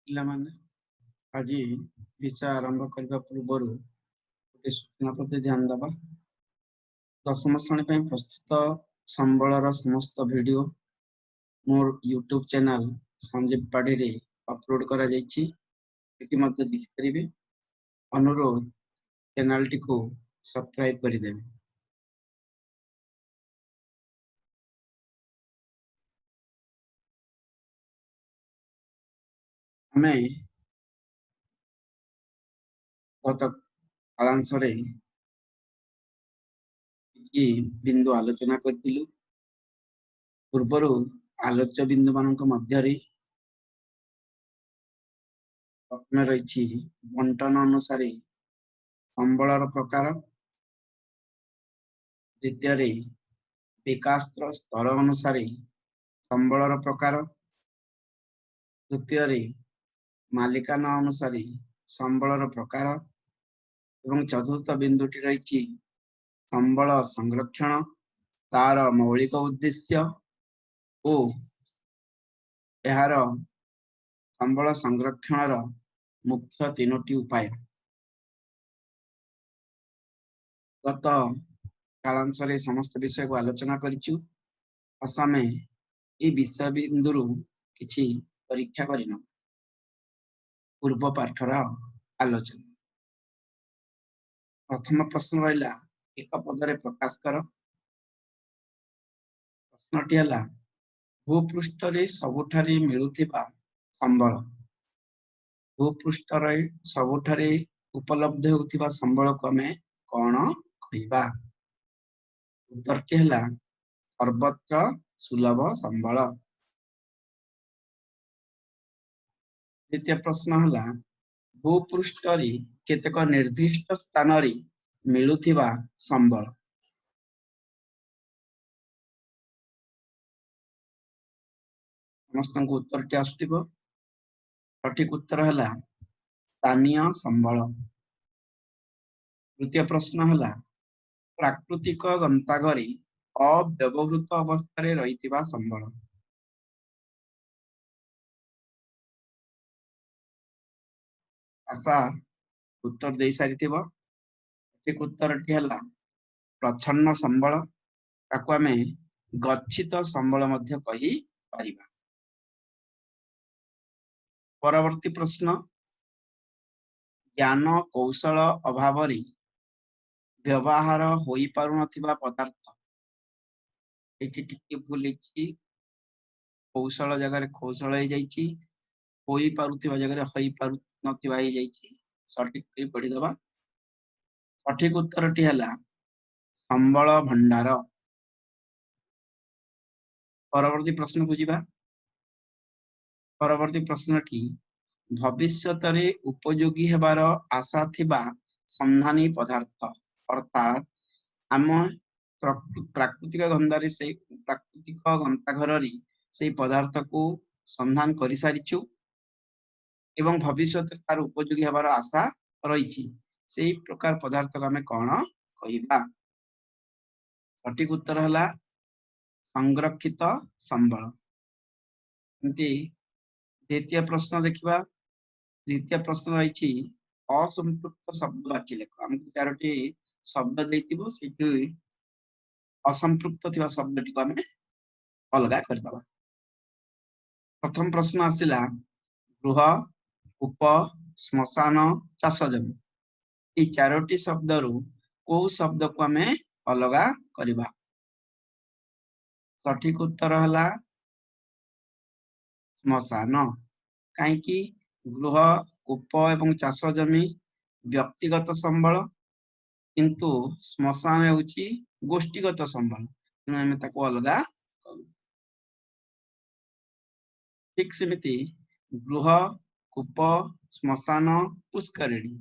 ପିଲାମାନେ, ଆଜି ବିଷୟ ଆରମ୍ଭ କରିବା ପୂର୍ବରୁ ଗୋଟେ ସୂଚନା ପ୍ରତି ଧ୍ୟାନ ଦେବା। ଦଶମ ଶ୍ରେଣୀ ପାଇଁ ପ୍ରସ୍ତୁତ ସମ୍ବଳର ସମସ୍ତ ଭିଡ଼ିଓ ମୋର ୟୁଟ୍ୟୁବ ଚ୍ୟାନେଲ ସଞ୍ଜୀବ ପାଢ଼ୀରେ ଅପଲୋଡ କରାଯାଇଛି, ଏଠି ମଧ୍ୟ ଦେଖିପାରିବେ। ଅନୁରୋଧ, ଚ୍ୟାନେଲଟିକୁ ସବସ୍କ୍ରାଇବ କରିଦେବେ। ଆମେ ଗତ କାଳାଂଶରେ କିଛି ବିନ୍ଦୁ ଆଲୋଚନା କରିଥିଲୁ। ପୂର୍ବରୁ ଆଲୋଚ୍ୟ ବିନ୍ଦୁ ମାନଙ୍କ ମଧ୍ୟରେ ପ୍ରଥମେ ରହିଛି ବଣ୍ଟନ ଅନୁସାରେ ସମ୍ବଳର ପ୍ରକାର, ଦ୍ୱିତୀୟରେ ବିକାଶର ସ୍ତର ଅନୁସାରେ ସମ୍ବଳର ପ୍ରକାର, ତୃତୀୟରେ ମାଲିକାନା ଅନୁସାରେ ସମ୍ବଳର ପ୍ରକାର ଏବଂ ଚତୁର୍ଥ ବିନ୍ଦୁଟି ରହିଛି ସମ୍ବଳ ସଂରକ୍ଷଣ, ତାର ମୌଳିକ ଉଦ୍ଦେଶ୍ୟ ଓ ଏହାର ସମ୍ବଳ ସଂରକ୍ଷଣର ମୁଖ୍ୟ ତିନୋଟି ଉପାୟ। ଗତ କାଳାଂଶରେ ସମସ୍ତ ବିଷୟକୁ ଆଲୋଚନା କରିଛୁ। ଆସ ଆମେ ଏଇ ବିଷୟ ବିନ୍ଦୁରୁ କିଛି ପରୀକ୍ଷା କରିନେବା। ପୂର୍ବ ପାଠର ଆଲୋଚନା। ପ୍ରଥମ ପ୍ରଶ୍ନ ରହିଲା, ଏକ ପଦରେ ପ୍ରକାଶ କର। ପ୍ରଶ୍ନଟି ହେଲା, ଭୂପୃଷ୍ଠରେ ସବୁଠାରେ ମିଳୁଥିବା ସମ୍ବଳ। ଭୂପୃଷ୍ଠରେ ସବୁଠାରେ ଉପଲବ୍ଧ ହେଉଥିବା ସମ୍ବଳକୁ ଆମେ କଣ କହିବା? ଉତ୍ତରଟି ହେଲା ସର୍ବତ୍ର ସୁଲଭ ସମ୍ବଳ। ଦ୍ୱିତୀୟ ପ୍ରଶ୍ନ ହେଲା, ଭୂପୃଷ୍ଠରେ କେତେକ ନିର୍ଦ୍ଦିଷ୍ଟ ସ୍ଥାନରେ ମିଳୁଥିବା ସମ୍ବଳ। ସମସ୍ତଙ୍କୁ ଉତ୍ତରଟି ଆସୁଥିବ। ସଠିକ ଉତ୍ତର ହେଲା ସ୍ଥାନୀୟ ସମ୍ବଳ। ତୃତୀୟ ପ୍ରଶ୍ନ ହେଲା, ପ୍ରାକୃତିକ ଗନ୍ତାଘରେ ଅବ୍ୟବହୃତ ଅବସ୍ଥାରେ ରହିଥିବା ସମ୍ବଳ। ଆଶା ଉତ୍ତର ଦେଇ ସାରିଥିବ। ସଠିକ ଉତ୍ତରଟି ହେଲା ପ୍ରଚ୍ଛନ୍ନ ସମ୍ବଳ। ତାକୁ ଆମେ ଗଚ୍ଛିତ ସମ୍ବଳ ମଧ୍ୟ କହିପାରିବା। ପରବର୍ତ୍ତୀ ପ୍ରଶ୍ନ, ଜ୍ଞାନ କୌଶଳ ଅଭାବରେ ବ୍ୟବହାର ହୋଇପାରୁନଥିବା ପଦାର୍ଥ। ଏଠି ଟିକେ ଭୁଲିଛି, କୌଶଳ ଜାଗାରେ କୌଶଳ ହେଇଯାଇଛି, ହୋଇପାରୁଥିବା ଜାଗାରେ ହୋଇପାରୁନଥିବା ହେଇଯାଇଛି। ସଠିକ କରି ପଢିଦବା। ସଠିକ ଉତ୍ତରଟି ହେଲା ସମ୍ବଳ ଭଣ୍ଡାର। ପରବର୍ତ୍ତୀ ପ୍ରଶ୍ନକୁ ଯିବା। ପରବର୍ତ୍ତୀ ପ୍ରଶ୍ନଟି, ଭବିଷ୍ୟତରେ ଉପଯୋଗୀ ହେବାର ଆଶା ଥିବା ସନ୍ଧାନୀ ପଦାର୍ଥ। ଅର୍ଥାତ୍ ଆମ ପ୍ରାକୃତିକ ଗନ୍ଧାରେ ସେଇ ପ୍ରାକୃତିକ ଗନ୍ତାଘରରେ ସେଇ ପଦାର୍ଥକୁ ସନ୍ଧାନ କରିସାରିଛୁ ଏବଂ ଭବିଷ୍ୟତରେ ତାର ଉପଯୋଗୀ ହେବାର ଆଶା ରହିଛି, ସେଇ ପ୍ରକାର ପଦାର୍ଥକୁ ଆମେ କଣ କହିବା? ସଠିକ ଉତ୍ତର ହେଲା ସଂରକ୍ଷିତ ସମ୍ବଳ। ଏମିତି ଦ୍ୱିତୀୟ ପ୍ରଶ୍ନ ଦେଖିବା। ଦ୍ୱିତୀୟ ପ୍ରଶ୍ନ ରହିଛି ଅସମ୍ପୃକ୍ତ ଶବ୍ଦ ବାଛି ଲେଖ। ଆମକୁ ଚାରୋଟି ଶବ୍ଦ ଦେଇଥିବ, ସେଇଠି ଅସମ୍ପୃକ୍ତ ଥିବା ଶବ୍ଦଟିକୁ ଆମେ ଅଲଗା କରିଦବା। ପ୍ରଥମ ପ୍ରଶ୍ନ ଆସିଲା ଗୃହ, କୂପ, ଶ୍ମଶାନ, ଚାଷ ଜମି। ଏଇ ଚାରୋଟି ଶବ୍ଦରୁ କୋଉ ଶବ୍ଦକୁ ଆମେ ଅଲଗା କରିବା? ସଠିକ ଉତ୍ତର ହେଲା ଶ୍ମଶାନ। କାହିଁକି? ଗୃହ, କୂପ ଏବଂ ଚାଷ ଜମି ବ୍ୟକ୍ତିଗତ ସମ୍ବଳ, କିନ୍ତୁ ଶ୍ମଶାନ ହେଉଛି ଗୋଷ୍ଠୀଗତ ସମ୍ବଳ, ତେଣୁ ଆମେ ତାକୁ ଅଲଗା କରୁ। ଠିକ ସେମିତି ଗୃହ, କୂପ, ଶ୍ମଶାନ, ପୁଷ୍କରିଣୀ,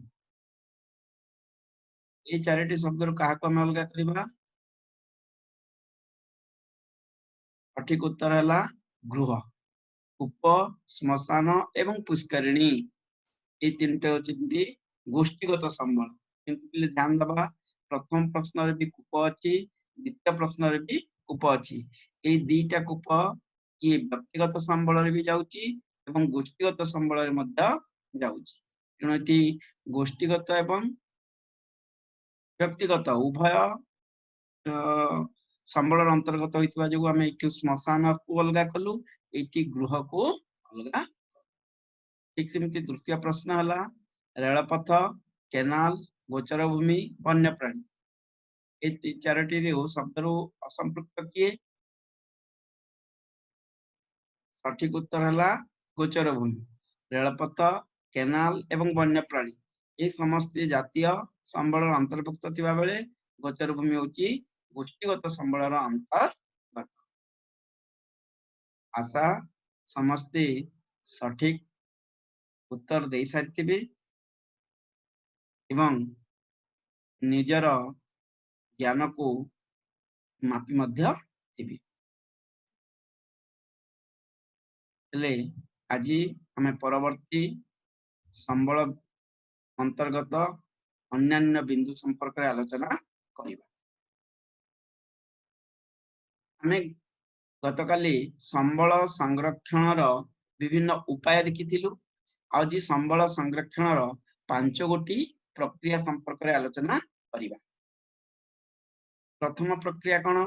ଏଇ ଚାରିଟି ଶବ୍ଦରୁ କାହାକୁ ଆମେ ଅଲଗା କରିବା? ସଠିକ ଉତ୍ତର ହେଲା ଗୃହ, କୂପ, ଶ୍ମଶାନ ଏବଂ ପୁଷ୍କରିଣୀ, ଏଇ ତିନିଟା ହଉଛନ୍ତି ଗୋଷ୍ଠୀଗତ ସମ୍ବଳ। କିନ୍ତୁ ପିଲେ ଧ୍ୟାନ ଦବା, ପ୍ରଥମ ପ୍ରଶ୍ନରେ ବି କୂପ ଅଛି, ଦ୍ୱିତୀୟ ପ୍ରଶ୍ନରେ ବି କୂପ ଅଛି। ଏଇ ଦିଟା କୂପ ଇଏ ବ୍ୟକ୍ତିଗତ ସମ୍ବଳରେ ବି ଯାଉଛି ଏବଂ ଗୋଷ୍ଠୀଗତ ସମ୍ବଳରେ ମଧ୍ୟ ଯାଉଛି। ତେଣୁ ଏଠି ଗୋଷ୍ଠୀଗତ ଏବଂ ବ୍ୟକ୍ତିଗତ ଉଭୟ ସମ୍ବଳର ଅନ୍ତର୍ଗତ ହୋଇଥିବା ଯୋଗୁଁ ଆମେ ଏଇଠି ଶ୍ମଶାନକୁ ଅଲଗା କଲୁ, ଏଇଠି ଗୃହକୁ ଅଲଗା। ଠିକ ସେମିତି ତୃତୀୟ ପ୍ରଶ୍ନ ହେଲା ରେଳପଥ, କେନାଲ, ଗୋଚର ଭୂମି, ବନ୍ୟପ୍ରାଣୀ, ଏଇ ଚାରୋଟିରୁ ଶବ୍ଦରୁ ଅସମ୍ପୃକ୍ତ କିଏ? ସଠିକ ଉତ୍ତର ହେଲା ଗୋଚର ଭୂମି। ରେଳପଥ, କେନାଲ ଏବଂ ବନ୍ୟପ୍ରାଣୀ ଏ ସମସ୍ତେ ଜାତୀୟ ସମ୍ବଳର ଅନ୍ତର୍ଭୁକ୍ତ ଥିବା ବେଳେ ଗୋଚର ଭୂମି ହେଉଛି ଗୋଷ୍ଠୀଗତ ସମ୍ବଳର ଅନ୍ତର୍ଗତ। ଆଶା ସମସ୍ତେ ସଠିକ ଉତ୍ତର ଦେଇ ସାରିଥିବେ ଏବଂ ନିଜର ଜ୍ଞାନକୁ ମାପି ମଧ୍ୟ ଥିବେ। ହେଲେ ଆଜି ଆମେ ପରବର୍ତ୍ତୀ ସମ୍ବଳ ଅନ୍ତର୍ଗତ ଅନ୍ୟାନ୍ୟ ବିନ୍ଦୁ ସମ୍ପର୍କରେ ଆଲୋଚନା କରିବା। ଆମେ ଗତକାଲି ସମ୍ବଳ ସଂରକ୍ଷଣର ବିଭିନ୍ନ ଉପାୟ ଦେଖିଥିଲୁ। ଆଜି ସମ୍ବଳ ସଂରକ୍ଷଣର 5 ଗୋଟି ପ୍ରକ୍ରିୟା ସମ୍ପର୍କରେ ଆଲୋଚନା କରିବା। ପ୍ରଥମ ପ୍ରକ୍ରିୟା କଣ?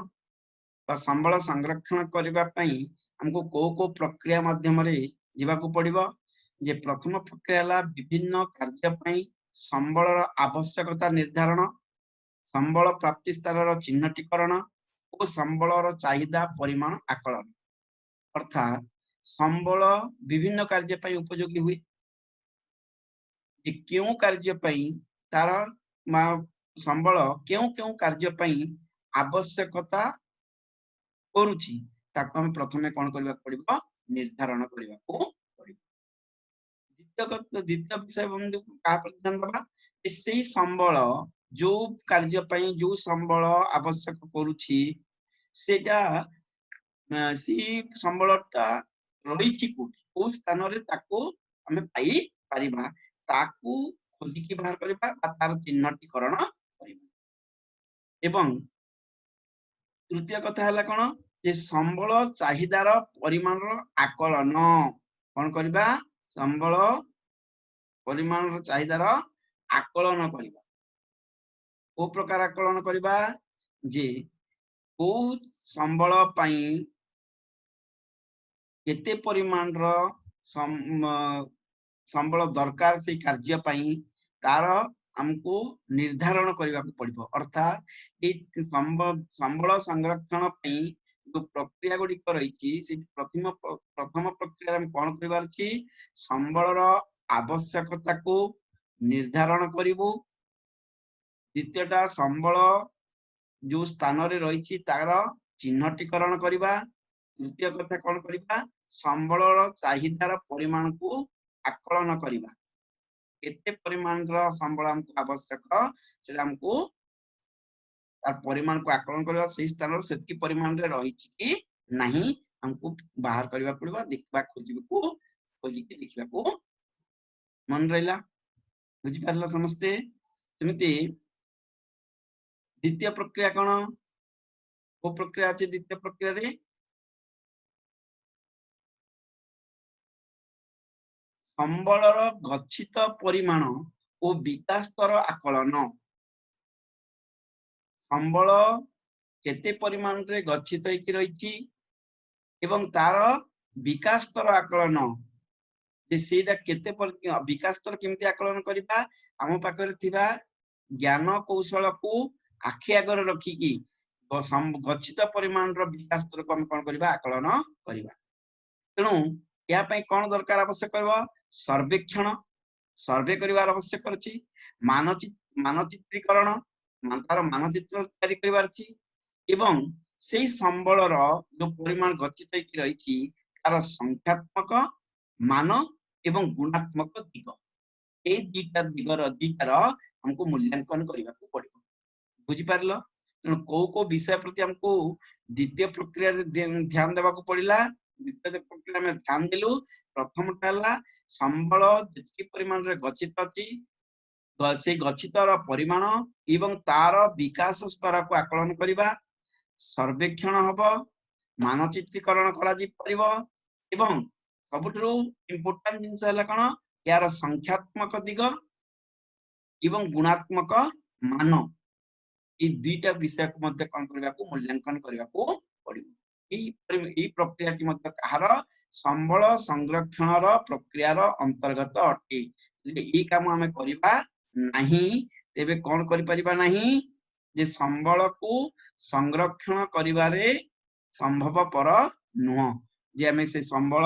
ବା ସମ୍ବଳ ସଂରକ୍ଷଣ କରିବା ପାଇଁ ଆମକୁ କୋଉ କୋଉ ପ୍ରକ୍ରିୟା ମାଧ୍ୟମରେ ଯିବାକୁ ପଡିବ? ଯେ ପ୍ରଥମ ପ୍ରକ୍ରିୟା ହେଲା ବିଭିନ୍ନ କାର୍ଯ୍ୟ ପାଇଁ ସମ୍ବଳର ଆବଶ୍ୟକତା ନିର୍ଦ୍ଧାରଣ, ସମ୍ବଳ ପ୍ରାପ୍ତି ସ୍ଥାନର ଚିହ୍ନଟୀକରଣ ଓ ସମ୍ବଳର ଚାହିଦା ପରିମାଣ ଆକଳନ। ଅର୍ଥାତ୍ ସମ୍ବଳ ବିଭିନ୍ନ କାର୍ଯ୍ୟ ପାଇଁ ଉପଯୋଗୀ ହୁଏ। ଯେ କେଉଁ କାର୍ଯ୍ୟ ପାଇଁ ତାର ସମ୍ବଳ କେଉଁ କେଉଁ କାର୍ଯ୍ୟ ପାଇଁ ଆବଶ୍ୟକତା କରୁଛି ତାକୁ ଆମେ ପ୍ରଥମେ କଣ କରିବାକୁ ପଡିବ? ନିର୍ଦ୍ଧାରଣ କରିବାକୁ ପଡିବ। ଦ୍ୱିତୀୟ ବିଷୟ ବନ୍ଧୁ କାହା ପ୍ରତି ଧ୍ୟାନ ଦବା? ସେଇ ସମ୍ବଳ ଯୋଉ କାର୍ଯ୍ୟ ପାଇଁ ଯୋଉ ସମ୍ବଳ ଆବଶ୍ୟକ କରୁଛି ସେଇଟା ସେଇ ସମ୍ବଳଟା ରହିଛି କୋଉଠି, କୋଉ ସ୍ଥାନରେ ତାକୁ ଆମେ ପାଇପାରିବା, ତାକୁ ଖୋଜିକି ବାହାର କରିବା ବା ତାର ଚିହ୍ନଟୀକରଣ କରିବା। ଏବଂ ତୃତୀୟ କଥା ହେଲା କଣ? ଯେ ସମ୍ବଳ ଚାହିଦାର ପରିମାଣର ଆକଳନ। କଣ କରିବା? ସମ୍ବଳ ପରିମାଣର ଚାହିଦାର ଆକଳନ କରିବା। କୋଉ ପ୍ରକାର ଆକଳନ କରିବା? ଯେ କୋଉ ସମ୍ବଳ ପାଇଁ କେତେ ପରିମାଣର ସମ୍ବଳ ଦରକାର ସେଇ କାର୍ଯ୍ୟ ପାଇଁ ତାର ଆମକୁ ନିର୍ଦ୍ଧାରଣ କରିବାକୁ ପଡିବ। ଅର୍ଥାତ୍ ଏଇ ସମ୍ବଳ ସଂରକ୍ଷଣ ପାଇଁ ଯୋଉ ପ୍ରକ୍ରିୟା ଗୁଡିକ ରହିଛି ସେ ପ୍ରଥମ ପ୍ରକ୍ରିୟାରେ ଆମେ କଣ କରିବାର ଅଛି? ସମ୍ବଳର ଆବଶ୍ୟକତାକୁ ନିର୍ଦ୍ଧାରଣ କରିବୁ। ଦ୍ୱିତୀୟଟା ସମ୍ବଳ ଯୋଉ ସ୍ଥାନରେ ରହିଛି ତାର ଚିହ୍ନଟୀକରଣ କରିବା। ତୃତୀୟ କଥା କଣ କରିବା? ସମ୍ବଳର ଚାହିଦାର ପରିମାଣକୁ ଆକଳନ କରିବା। କେତେ ପରିମାଣର ସମ୍ବଳ ଆମକୁ ଆବଶ୍ୟକ ସେଟା ଆମକୁ ତାର ପରିମାଣକୁ ଆକଳନ କରିବା। ସେଇ ସ୍ଥାନରେ ସେତିକି ପରିମାଣରେ ରହିଛି କି ନାହିଁ ଆମକୁ ବାହାର କରିବାକୁ ପଡିବ, ଦେଖିବା, ଖୋଜିକି ଦେଖିବାକୁ। ମନେ ରହିଲା? ବୁଝିପାରିଲ ସମସ୍ତେ? ସେମିତି ଦ୍ୱିତୀୟ ପ୍ରକ୍ରିୟା କଣ? କୋଉ ପ୍ରକ୍ରିୟା ଅଛି ଦ୍ୱିତୀୟ ପ୍ରକ୍ରିୟାରେ? ସମ୍ବଳର ଗଚ୍ଛିତ ପରିମାଣ ଓ ବିକାଶ ସ୍ତର ଆକଳନ। ସମ୍ବଳ କେତେ ପରିମାଣରେ ଗଚ୍ଛିତ ହେଇକି ରହିଛି ଏବଂ ତାର ବିକାଶ ସ୍ତର ଆକଳନ, ଯେ ସେଇଟା କେତେ ବିକାଶ ସ୍ତର କେମିତି ଆକଳନ କରିବା? ଆମ ପାଖରେ ଥିବା ଜ୍ଞାନ କୌଶଳକୁ ଆଖି ଆଗରେ ରଖିକି ଗଚ୍ଛିତ ପରିମାଣର ବିକାଶ ସ୍ତରକୁ ଆମେ କଣ କରିବା? ଆକଳନ କରିବା। ତେଣୁ ଏହା ପାଇଁ କଣ ଦରକାର ଆବଶ୍ୟକ କରିବ? ସର୍ବେକ୍ଷଣ, ସର୍ଭେ କରିବାର ଆବଶ୍ୟକ ଅଛି। ମାନଚିତ୍ରୀକରଣ, ତାର ମାନଚିତ୍ର ତିଆରି କରିବାର ଅଛି ଏବଂ ସେଇ ସମ୍ବଳର ଯୋଉ ପରିମାଣ ଗଚ୍ଛିତ ହେଇକି ରହିଛି ତାର ସଂଖ୍ୟାତ୍ମକ ମାନ ଏବଂ ଗୁଣାତ୍ମକ ଦିଗ, ଏଇ ଦିଟା ଦିଗର ଦିଟାର ଆମକୁ ମୂଲ୍ୟାଙ୍କନ କରିବାକୁ ପଡିବ। ବୁଝିପାରିଲ? ତେଣୁ କୋଉ କୋଉ ବିଷୟ ପ୍ରତି ଆମକୁ ଦ୍ୱିତୀୟ ପ୍ରକ୍ରିୟାରେ ଧ୍ୟାନ ଦେବାକୁ ପଡିଲା? ଦ୍ୱିତୀୟ ପ୍ରକ୍ରିୟା ଆମେ ଧ୍ୟାନ ଦେଲୁ। ପ୍ରଥମଟା ହେଲା ସମ୍ବଳ ଯେତିକି ପରିମାଣରେ ଗଚ୍ଛିତ ଅଛି ସେଇ ଗଚ୍ଛିତର ପରିମାଣ ଏବଂ ତାର ବିକାଶ ସ୍ତରକୁ ଆକଳନ କରିବା, ସର୍ବେକ୍ଷଣ ହବ, ମାନଚିତ୍ରୀକରଣ କରାଯାଇପାରିବ ଏବଂ ସବୁଠାରୁ ଇମ୍ପୋର୍ଟାଣ୍ଟ ଜିନିଷ ହେଲା କଣ? ଏହାର ସଂଖ୍ୟାତ୍ମକ ଦିଗ ଏବଂ ଗୁଣାତ୍ମକ ମାନ, ଏଇ ଦୁଇଟା ବିଷୟକୁ ମଧ୍ୟ କଣ କରିବାକୁ, ମୂଲ୍ୟାଙ୍କନ କରିବାକୁ ପଡିବ। ଏଇ ପ୍ରକ୍ରିୟାଟି ମଧ୍ୟ କାହାର? ସମ୍ବଳ ସଂରକ୍ଷଣର ପ୍ରକ୍ରିୟାର ଅନ୍ତର୍ଗତ ଅଟେ। ଯଦି ଏଇ କାମ ଆମେ କରିବା ନାହିଁ, ତେବେ କଣ କରିପାରିବା ନାହିଁ ଯେ ସମ୍ବଳକୁ ସଂରକ୍ଷଣ କରିବାରେ ସମ୍ଭବପର ନୁହଁ। ଯେ ଆମେ ସେ ସମ୍ବଳ,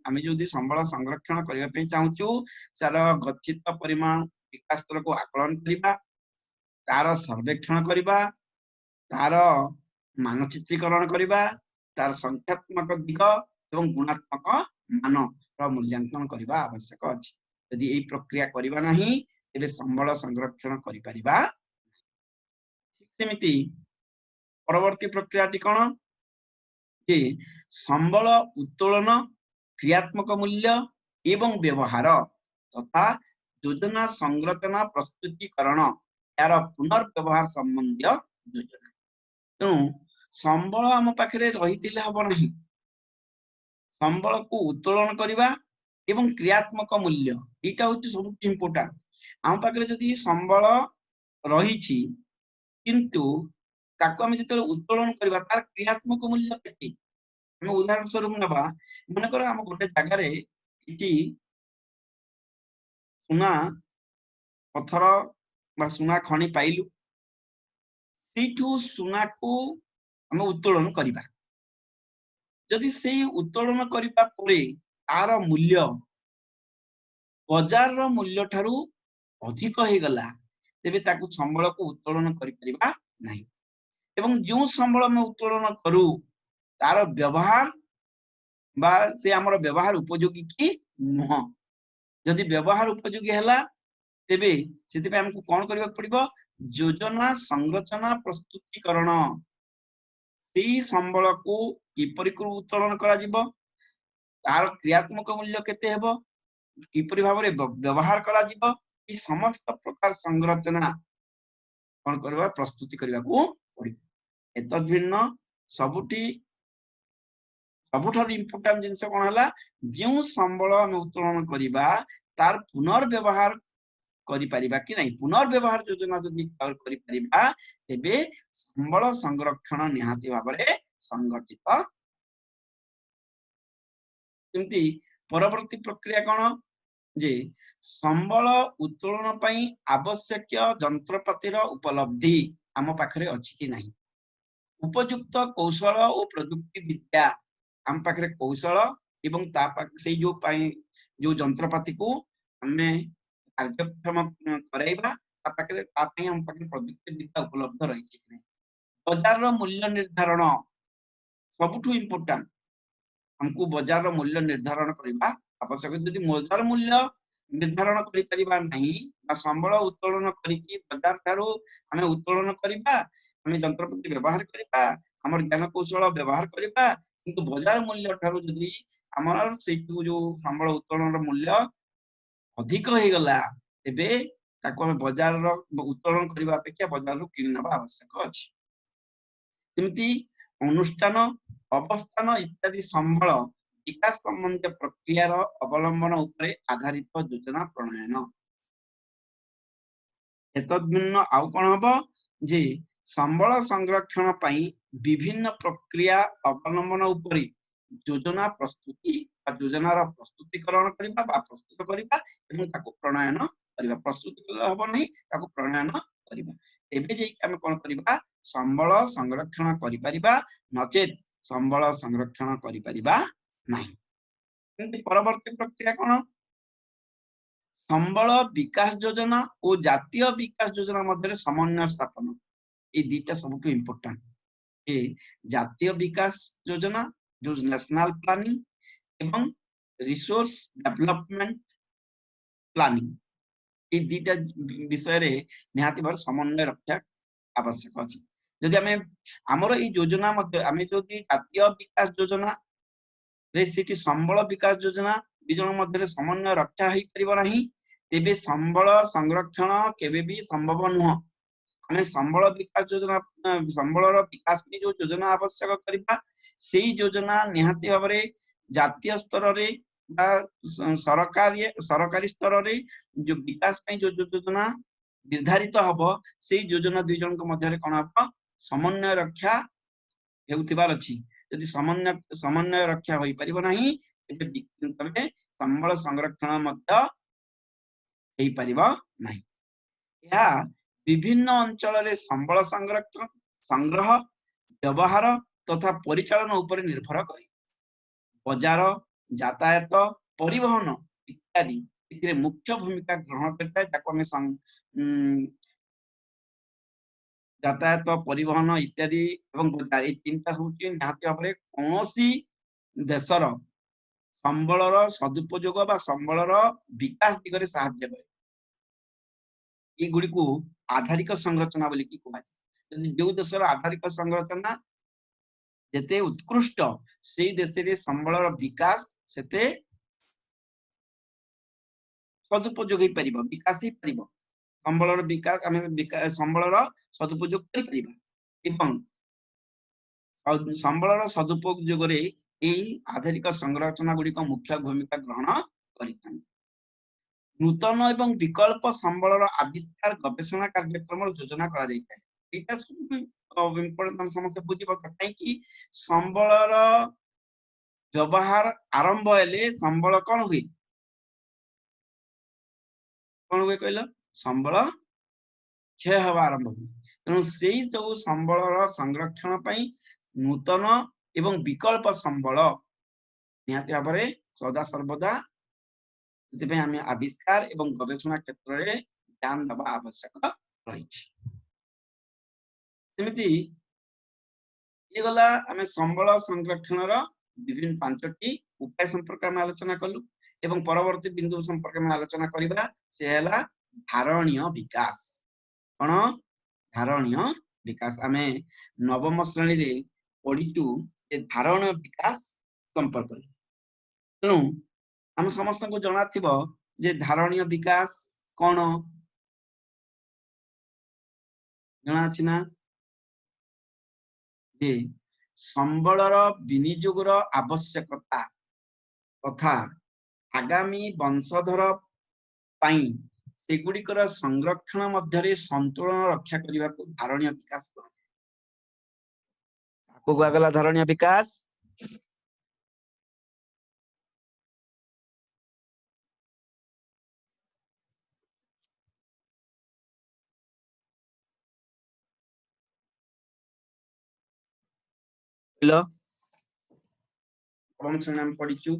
ଆମେ ଯଦି ସମ୍ବଳ ସଂରକ୍ଷଣ କରିବା ପାଇଁ ଚାହୁଁଛୁ, ତାର ଗଚ୍ଛିତ ପରିମାଣ ବିକାଶ ସ୍ତରକୁ ଆକଳନ କରିବା, ତାର ସର୍ବେକ୍ଷଣ କରିବା, ତାର ମାନଚିତ୍ରୀକରଣ କରିବା, ତାର ସଂଖ୍ୟାତ୍ମକ ଦିଗ ଏବଂ ଗୁଣାତ୍ମକ ମାନର ମୂଲ୍ୟାଙ୍କନ କରିବା ଆବଶ୍ୟକ ଅଛି। ଯଦି ଏଇ ପ୍ରକ୍ରିୟା କରିବା ନାହିଁ, ତେବେ ସମ୍ବଳ ସଂରକ୍ଷଣ କରିପାରିବା। ଠିକ ସେମିତି ପରବର୍ତ୍ତୀ ପ୍ରକ୍ରିୟାଟି କଣ? ଯେ ସମ୍ବଳ ଉତ୍ତୋଳନ, କ୍ରିୟାତ୍ମକ ମୂଲ୍ୟ ଏବଂ ବ୍ୟବହାର ତଥା ଯୋଜନା ସଂରଚନା ପ୍ରସ୍ତୁତିକରଣ, ଏହାର ପୁନର୍ବ୍ୟବହାର ସମ୍ବନ୍ଧୀୟ ଯୋଜନା। ତେଣୁ ସମ୍ବଳ ଆମ ପାଖରେ ରହିଥିଲେ ହବ ନାହିଁ, ସମ୍ବଳକୁ ଉତ୍ତୋଳନ କରିବା ଏବଂ କ୍ରିୟାତ୍ମକ ମୂଲ୍ୟ, ଏଇଟା ହଉଛି ସବୁଠୁ ଇମ୍ପୋର୍ଟାଣ୍ଟ। ଆମ ପାଖରେ ଯଦି ସମ୍ବଳ ରହିଛି, କିନ୍ତୁ ତାକୁ ଆମେ ଯେତେବେଳେ ଉତ୍ତୋଳନ କରିବା, ତାର କ୍ରିୟାତ୍ମକ ମୂଲ୍ୟ କେତେ? ଆମେ ଉଦାହରଣ ସ୍ୱରୂପ ନେବା, ମନେକର ଆମ ଗୋଟେ ଜାଗାରେ କିଛି ସୁନା ପଥର ବା ସୁନା ଖଣି ପାଇଲୁ, ସେଇଠୁ ସୁନାକୁ ଆମେ ଉତ୍ତୋଳନ କରିବା। ଯଦି ସେଇ ଉତ୍ତୋଳନ କରିବା ପରେ ତାର ମୂଲ୍ୟ ବଜାରର ମୂଲ୍ୟ ଠାରୁ ଅଧିକ ହେଇଗଲା, ତେବେ ତାକୁ ସମ୍ବଳକୁ ଉତ୍ତୋଳନ କରିପାରିବା ନାହିଁ। ଏବଂ ଯେଉଁ ସମ୍ବଳ ଆମେ ଉତ୍ତୋଳନ କରୁ, ତାର ବ୍ୟବହାର ବା ସେ ଆମର ବ୍ୟବହାର ଉପଯୋଗୀ କି ନୁହଁ। ଯଦି ବ୍ୟବହାର ଉପଯୋଗୀ ହେଲା, ତେବେ ସେଥିପାଇଁ ଆମକୁ କଣ କରିବାକୁ ପଡିବ? ଯୋଜନା ସଂରଚନା ପ୍ରସ୍ତୁତିକରଣ। ସେଇ ସମ୍ବଳକୁ କିପରି ଉତ୍ତୋଳନ କରାଯିବ, ତାର କ୍ରିୟାତ୍ମକ ମୂଲ୍ୟ କେତେ ହେବ, କିପରି ଭାବରେ ବ୍ୟବହାର କରାଯିବ, ଏଇ ସମସ୍ତ ପ୍ରକାର ସଂରଚନା କଣ କରିବା, ପ୍ରସ୍ତୁତି କରିବାକୁ ପଡିବ। ଏତଦ୍ ଭିନ୍ନ ସବୁଠାରୁ ଇମ୍ପୋର୍ଟାଣ୍ଟ ଜିନିଷ କଣ ହେଲା? ଯେଉଁ ସମ୍ବଳ ଆମେ ଉତ୍ତୋଳନ କରିବା, ତାର ପୁନର୍ବ୍ୟବହାର କରିପାରିବା କି ନାହିଁ। ପୁନର୍ବ୍ୟବହାର ଯୋଜନା ଯଦି କରିପାରିବା, ତେବେ ସମ୍ବଳ ସଂରକ୍ଷଣ ନିହାତି ଭାବରେ ସଂଗଠିତ। ଏମିତି ପରବର୍ତ୍ତୀ ପ୍ରକ୍ରିୟା କଣ? ଯେ ସମ୍ବଳ ଉତ୍ତୋଳନ ପାଇଁ ଆବଶ୍ୟକୀୟ ଯନ୍ତ୍ରପାତିର ଉପଲବ୍ଧି ଆମ ପାଖରେ ଅଛି କି ନାହିଁ, ଉପଯୁକ୍ତ କୌଶଳ ଓ ପ୍ରଯୁକ୍ତି ବିଦ୍ୟା ଆମ ପାଖରେ, କୌଶଳ ଏବଂ ତା ସେଇ ଯୋଉ ପାଇଁ ଯୋଉ ଯନ୍ତ୍ରପାତିକୁ ଆମେ କାର୍ଯ୍ୟକ୍ଷମ କରାଇବା, ତା ପାଖରେ, ତା ପାଇଁ ଆମ ପାଖରେ ପ୍ରଯୁକ୍ତି ବିଦ୍ୟା ଉପଲବ୍ଧ ରହିଛି କି ନାହିଁ। ବଜାରର ମୂଲ୍ୟ ନିର୍ଦ୍ଧାରଣ ସବୁଠୁ ଇମ୍ପୋର୍ଟାଣ୍ଟ। ଆମକୁ ବଜାରର ମୂଲ୍ୟ ନିର୍ଦ୍ଧାରଣ କରିବା ଆବଶ୍ୟକ। ଯଦି ବଜାର ମୂଲ୍ୟ ନିର୍ଦ୍ଧାରଣ କରିପାରିବା ନାହିଁ, ବା ସମ୍ବଳ ଉତ୍ତୋଳନ କରିକି ବଜାର ଠାରୁ ଆମେ ଉତ୍ତୋଳନ କରିବା, ଆମେ ଯନ୍ତ୍ରପାତି ବ୍ୟବହାର କରିବା, ଆମର ଜ୍ଞାନ କୌଶଳ ବ୍ୟବହାର କରିବା, କିନ୍ତୁ ବଜାର ମୂଲ୍ୟ ଠାରୁ ଯଦି ଆମର ସେଇଠୁ ଯୋଉ ସମ୍ବଳ ଉତ୍ତୋଳନର ମୂଲ୍ୟ ଅଧିକ ହେଇଗଲା, ତେବେ ତାକୁ ଆମେ ବଜାରର ଉତ୍ତୋଳନ କରିବା ଅପେକ୍ଷା ବଜାରରୁ କିଣି ନେବା ଆବଶ୍ୟକ ଅଛି। ସେମିତି ଅନୁଷ୍ଠାନ, ଅବସ୍ଥାନ ଇତ୍ୟାଦି ସମ୍ବଳ ବିକାଶ ସମ୍ବନ୍ଧୀୟ ପ୍ରକ୍ରିୟାର ଅବଲମ୍ବନ ଉପରେ ଆଧାରିତ ଯୋଜନା ପ୍ରଣୟନ। ଏତଦ୍ଭିନ୍ନ ଆଉ କଣ ହବ? ଯେ ସମ୍ବଳ ସଂରକ୍ଷଣ ପାଇଁ ବିଭିନ୍ନ ପ୍ରକ୍ରିୟା ଅବଲମ୍ବନ ଉପରେ ଯୋଜନା ପ୍ରସ୍ତୁତି ବା ଯୋଜନାର ପ୍ରସ୍ତୁତିକରଣ କରିବା ବା ପ୍ରସ୍ତୁତ କରିବା ଏବଂ ତାକୁ ପ୍ରଣୟନ କରିବା। ପ୍ରସ୍ତୁତି କଲେ ହବ ନାହିଁ, ତାକୁ ପ୍ରଣୟନ କରିବା। ଏବେ ଯାଇକି ଆମେ କଣ କରିବା? ସମ୍ବଳ ସଂରକ୍ଷଣ କରିପାରିବା, ନଚେତ ସମ୍ବଳ ସଂରକ୍ଷଣ କରିପାରିବା ନାହିଁ। କିନ୍ତୁ ପରବର୍ତ୍ତୀ ପ୍ରକ୍ରିୟା କଣ? ସମ୍ବଳ ବିକାଶ ଯୋଜନା ଓ ଜାତୀୟ ବିକାଶ ଯୋଜନା ମଧ୍ୟରେ ସମନ୍ୱୟ ସ୍ଥାପନ। ଏଇ ଦିଟା ସବୁଠୁ ଇମ୍ପୋର୍ଟାଣ୍ଟ। ଏ ଜାତୀୟ ବିକାଶ ଯୋଜନା ଯୋଉ ନ୍ୟାସନାଲ ପ୍ଲାନିଂ ଏବଂ ରିସୋର୍ସ ଡେଭଲପମେଣ୍ଟ ପ୍ଲାନିଂ, ଏଇ ଦିଟା ବିଷୟରେ ନିହାତି ଭାବରେ ସମନ୍ୱୟ ରଖିବା ଆବଶ୍ୟକ ଅଛି। ଯଦି ଆମେ ଆମର ଏଇ ଯୋଜନା ମଧ୍ୟ, ଆମେ ଯଦି ଜାତୀୟ ବିକାଶ ଯୋଜନା ରେ ସେଠି ସମ୍ବଳ ବିକାଶ ଯୋଜନା ଦି ଜଣ ମଧ୍ୟରେ ସମନ୍ୱୟ ରକ୍ଷା ହେଇପାରିବ ନାହିଁ, ତେବେ ସମ୍ବଳ ସଂରକ୍ଷଣ କେବେ ବି ସମ୍ଭବ ନୁହଁ। ଆମେ ସମ୍ବଳ ବିକାଶ ଯୋଜନା, ସମ୍ବଳର ବିକାଶ ପାଇଁ ଯୋଉ ଯୋଜନା ଆବଶ୍ୟକ କରିବା, ସେଇ ଯୋଜନା ନିହାତି ଭାବରେ ଜାତୀୟ ସ୍ତରରେ ବା ସରକାରୀ ସରକାରୀ ସ୍ତରରେ ଯୋଉ ବିକାଶ ପାଇଁ ଯୋଉ ଯୋଜନା ନିର୍ଦ୍ଧାରିତ ହବ, ସେଇ ଯୋଜନା ଦୁଇ ଜଣଙ୍କ ମଧ୍ୟରେ କଣ ହବ? ସମନ୍ୱୟ ରକ୍ଷା ହେଉଥିବାର ଅଛି। ଯଦି ସମନ୍ୱୟ ସମନ୍ୱୟ ରକ୍ଷା ହୋଇପାରିବ ନାହିଁ, ତେବେ ସମ୍ବଳ ସଂରକ୍ଷଣ ମଧ୍ୟ ହେଇପାରିବ ନାହିଁ। ଏହା ବିଭିନ୍ନ ଅଞ୍ଚଳରେ ସମ୍ବଳ ସଂରକ୍ଷଣ, ସଂଗ୍ରହ, ବ୍ୟବହାର ତଥା ପରିଚାଳନା ଉପରେ ନିର୍ଭର କରେ। ବଜାର, ଯାତାୟାତ, ପରିବହନ ଇତ୍ୟାଦି ଏଥିରେ ମୁଖ୍ୟ ଭୂମିକା ଗ୍ରହଣ କରିଥାଏ। ତାକୁ ଆମେ ଯାତାୟାତ, ପରିବହନ ଇତ୍ୟାଦି ଏବଂ ବଜାର, ଏଇ ତିନିଟା ହଉଛି ନିହାତି ଭାବରେ କୌଣସି ଦେଶର ସମ୍ବଳର ସଦୁପଯୋଗ ବା ସମ୍ବଳର ବିକାଶ ଦିଗରେ ସାହାଯ୍ୟ କରେ। ଏଗୁଡିକୁ ଆଧାରିକ ସଂରଚନା ବୋଲିକି କୁହାଯାଏ। ଯଦି ଯୋଉ ଦେଶର ଆଧାରିକ ସଂରଚନା ଯେତେ ଉତ୍କୃଷ୍ଟ, ସେଇ ଦେଶରେ ସମ୍ବଳର ବିକାଶ ସେତେ ସଦୁପଯୋଗ ହେଇପାରିବ, ବିକାଶ ହେଇପାରିବ। ସମ୍ବଳର ବିକାଶ ଆମେ ସମ୍ବଳର ସଦୁପଯୋଗ କରିପାରିବା ଏବଂ ସମ୍ବଳର ସଦୁପଯୋଗରେ ଏଇ ଆଧାରିକ ସଂରଚନା ଗୁଡିକ ମୁଖ୍ୟ ଭୂମିକା ଗ୍ରହଣ କରିଥାନ୍ତି। ନୂତନ ଏବଂ ବିକଳ୍ପ ସମ୍ବଳର ଆବିଷ୍କାର, ଗବେଷଣା କାର୍ଯ୍ୟକ୍ରମର ଯୋଜନା କରାଯାଇଥାଏ। ଏଇଟା ସବୁ ଇମ୍ପୋର୍ଟାଣ୍ଟ, ତମେ ସମସ୍ତେ ବୁଝିପାରୁଛ। କାହିଁକି ସମ୍ବଳର ବ୍ୟବହାର ଆରମ୍ଭ ହେଲେ ସମ୍ବଳ କଣ ହୁଏ? କଣ ହୁଏ କହିଲ? ସମ୍ବଳ କ୍ଷୟ ହେବା ଆରମ୍ଭ ହୁଏ। ତେଣୁ ସେଇ ସବୁ ସମ୍ବଳର ସଂରକ୍ଷଣ ପାଇଁ ନୂତନ ଏବଂ ବିକଳ୍ପ ସମ୍ବଳ ନିହାତି ଭାବରେ ସଦା ସର୍ବଦା, ସେଥିପାଇଁ ଆମେ ଆବିଷ୍କାର ଏବଂ ଗବେଷଣା କ୍ଷେତ୍ରରେ ଧ୍ୟାନ ଦେବା ଆବଶ୍ୟକ ରହିଛି। ସେମିତି ଇଏ ଗଲା, ଆମେ ସମ୍ବଳ ସଂରକ୍ଷଣର ବିଭିନ୍ନ ପାଞ୍ଚଟି ଉପାୟ ସମ୍ପର୍କରେ ଆମେ ଆଲୋଚନା କଲୁ ଏବଂ ପରବର୍ତ୍ତୀ ବିନ୍ଦୁ ସମ୍ପର୍କରେ ଆମେ ଆଲୋଚନା କରିବା, ସେ ହେଲା ଧାରଣୀୟ ବିକାଶ। କଣ ଧାରଣୀୟ ବିକାଶ? ଆମେ ନବମ ଶ୍ରେଣୀରେ ପଢିଛୁ ଯେ ଧାରଣୀୟ ବିକାଶ ସମ୍ପର୍କରେ। ତେଣୁ ଆମ ସମସ୍ତଙ୍କୁ ଜଣାଥିବ ଯେ ଧାରଣୀୟ ବିକାଶ କଣ, ଜଣା ଅଛି ନା? ଯେ ସମ୍ବଳର ବିନିଯୋଗର ଆବଶ୍ୟକତା ତଥା ଆଗାମୀ ବଂଶଧର ପାଇଁ ସେଗୁଡ଼ିକର ସଂରକ୍ଷଣ ମଧ୍ୟରେ ସନ୍ତୁଳନ ରକ୍ଷା କରିବାକୁ ଧାରଣୀୟ ବିକାଶ କୁହାଯାଏ। କାହାକୁ କୁହାଗଲା ଧାରଣୀୟ ବିକାଶ? କହିଲ, ନବମ ଶ୍ରେଣୀ ଆମେ ପଢିଛୁ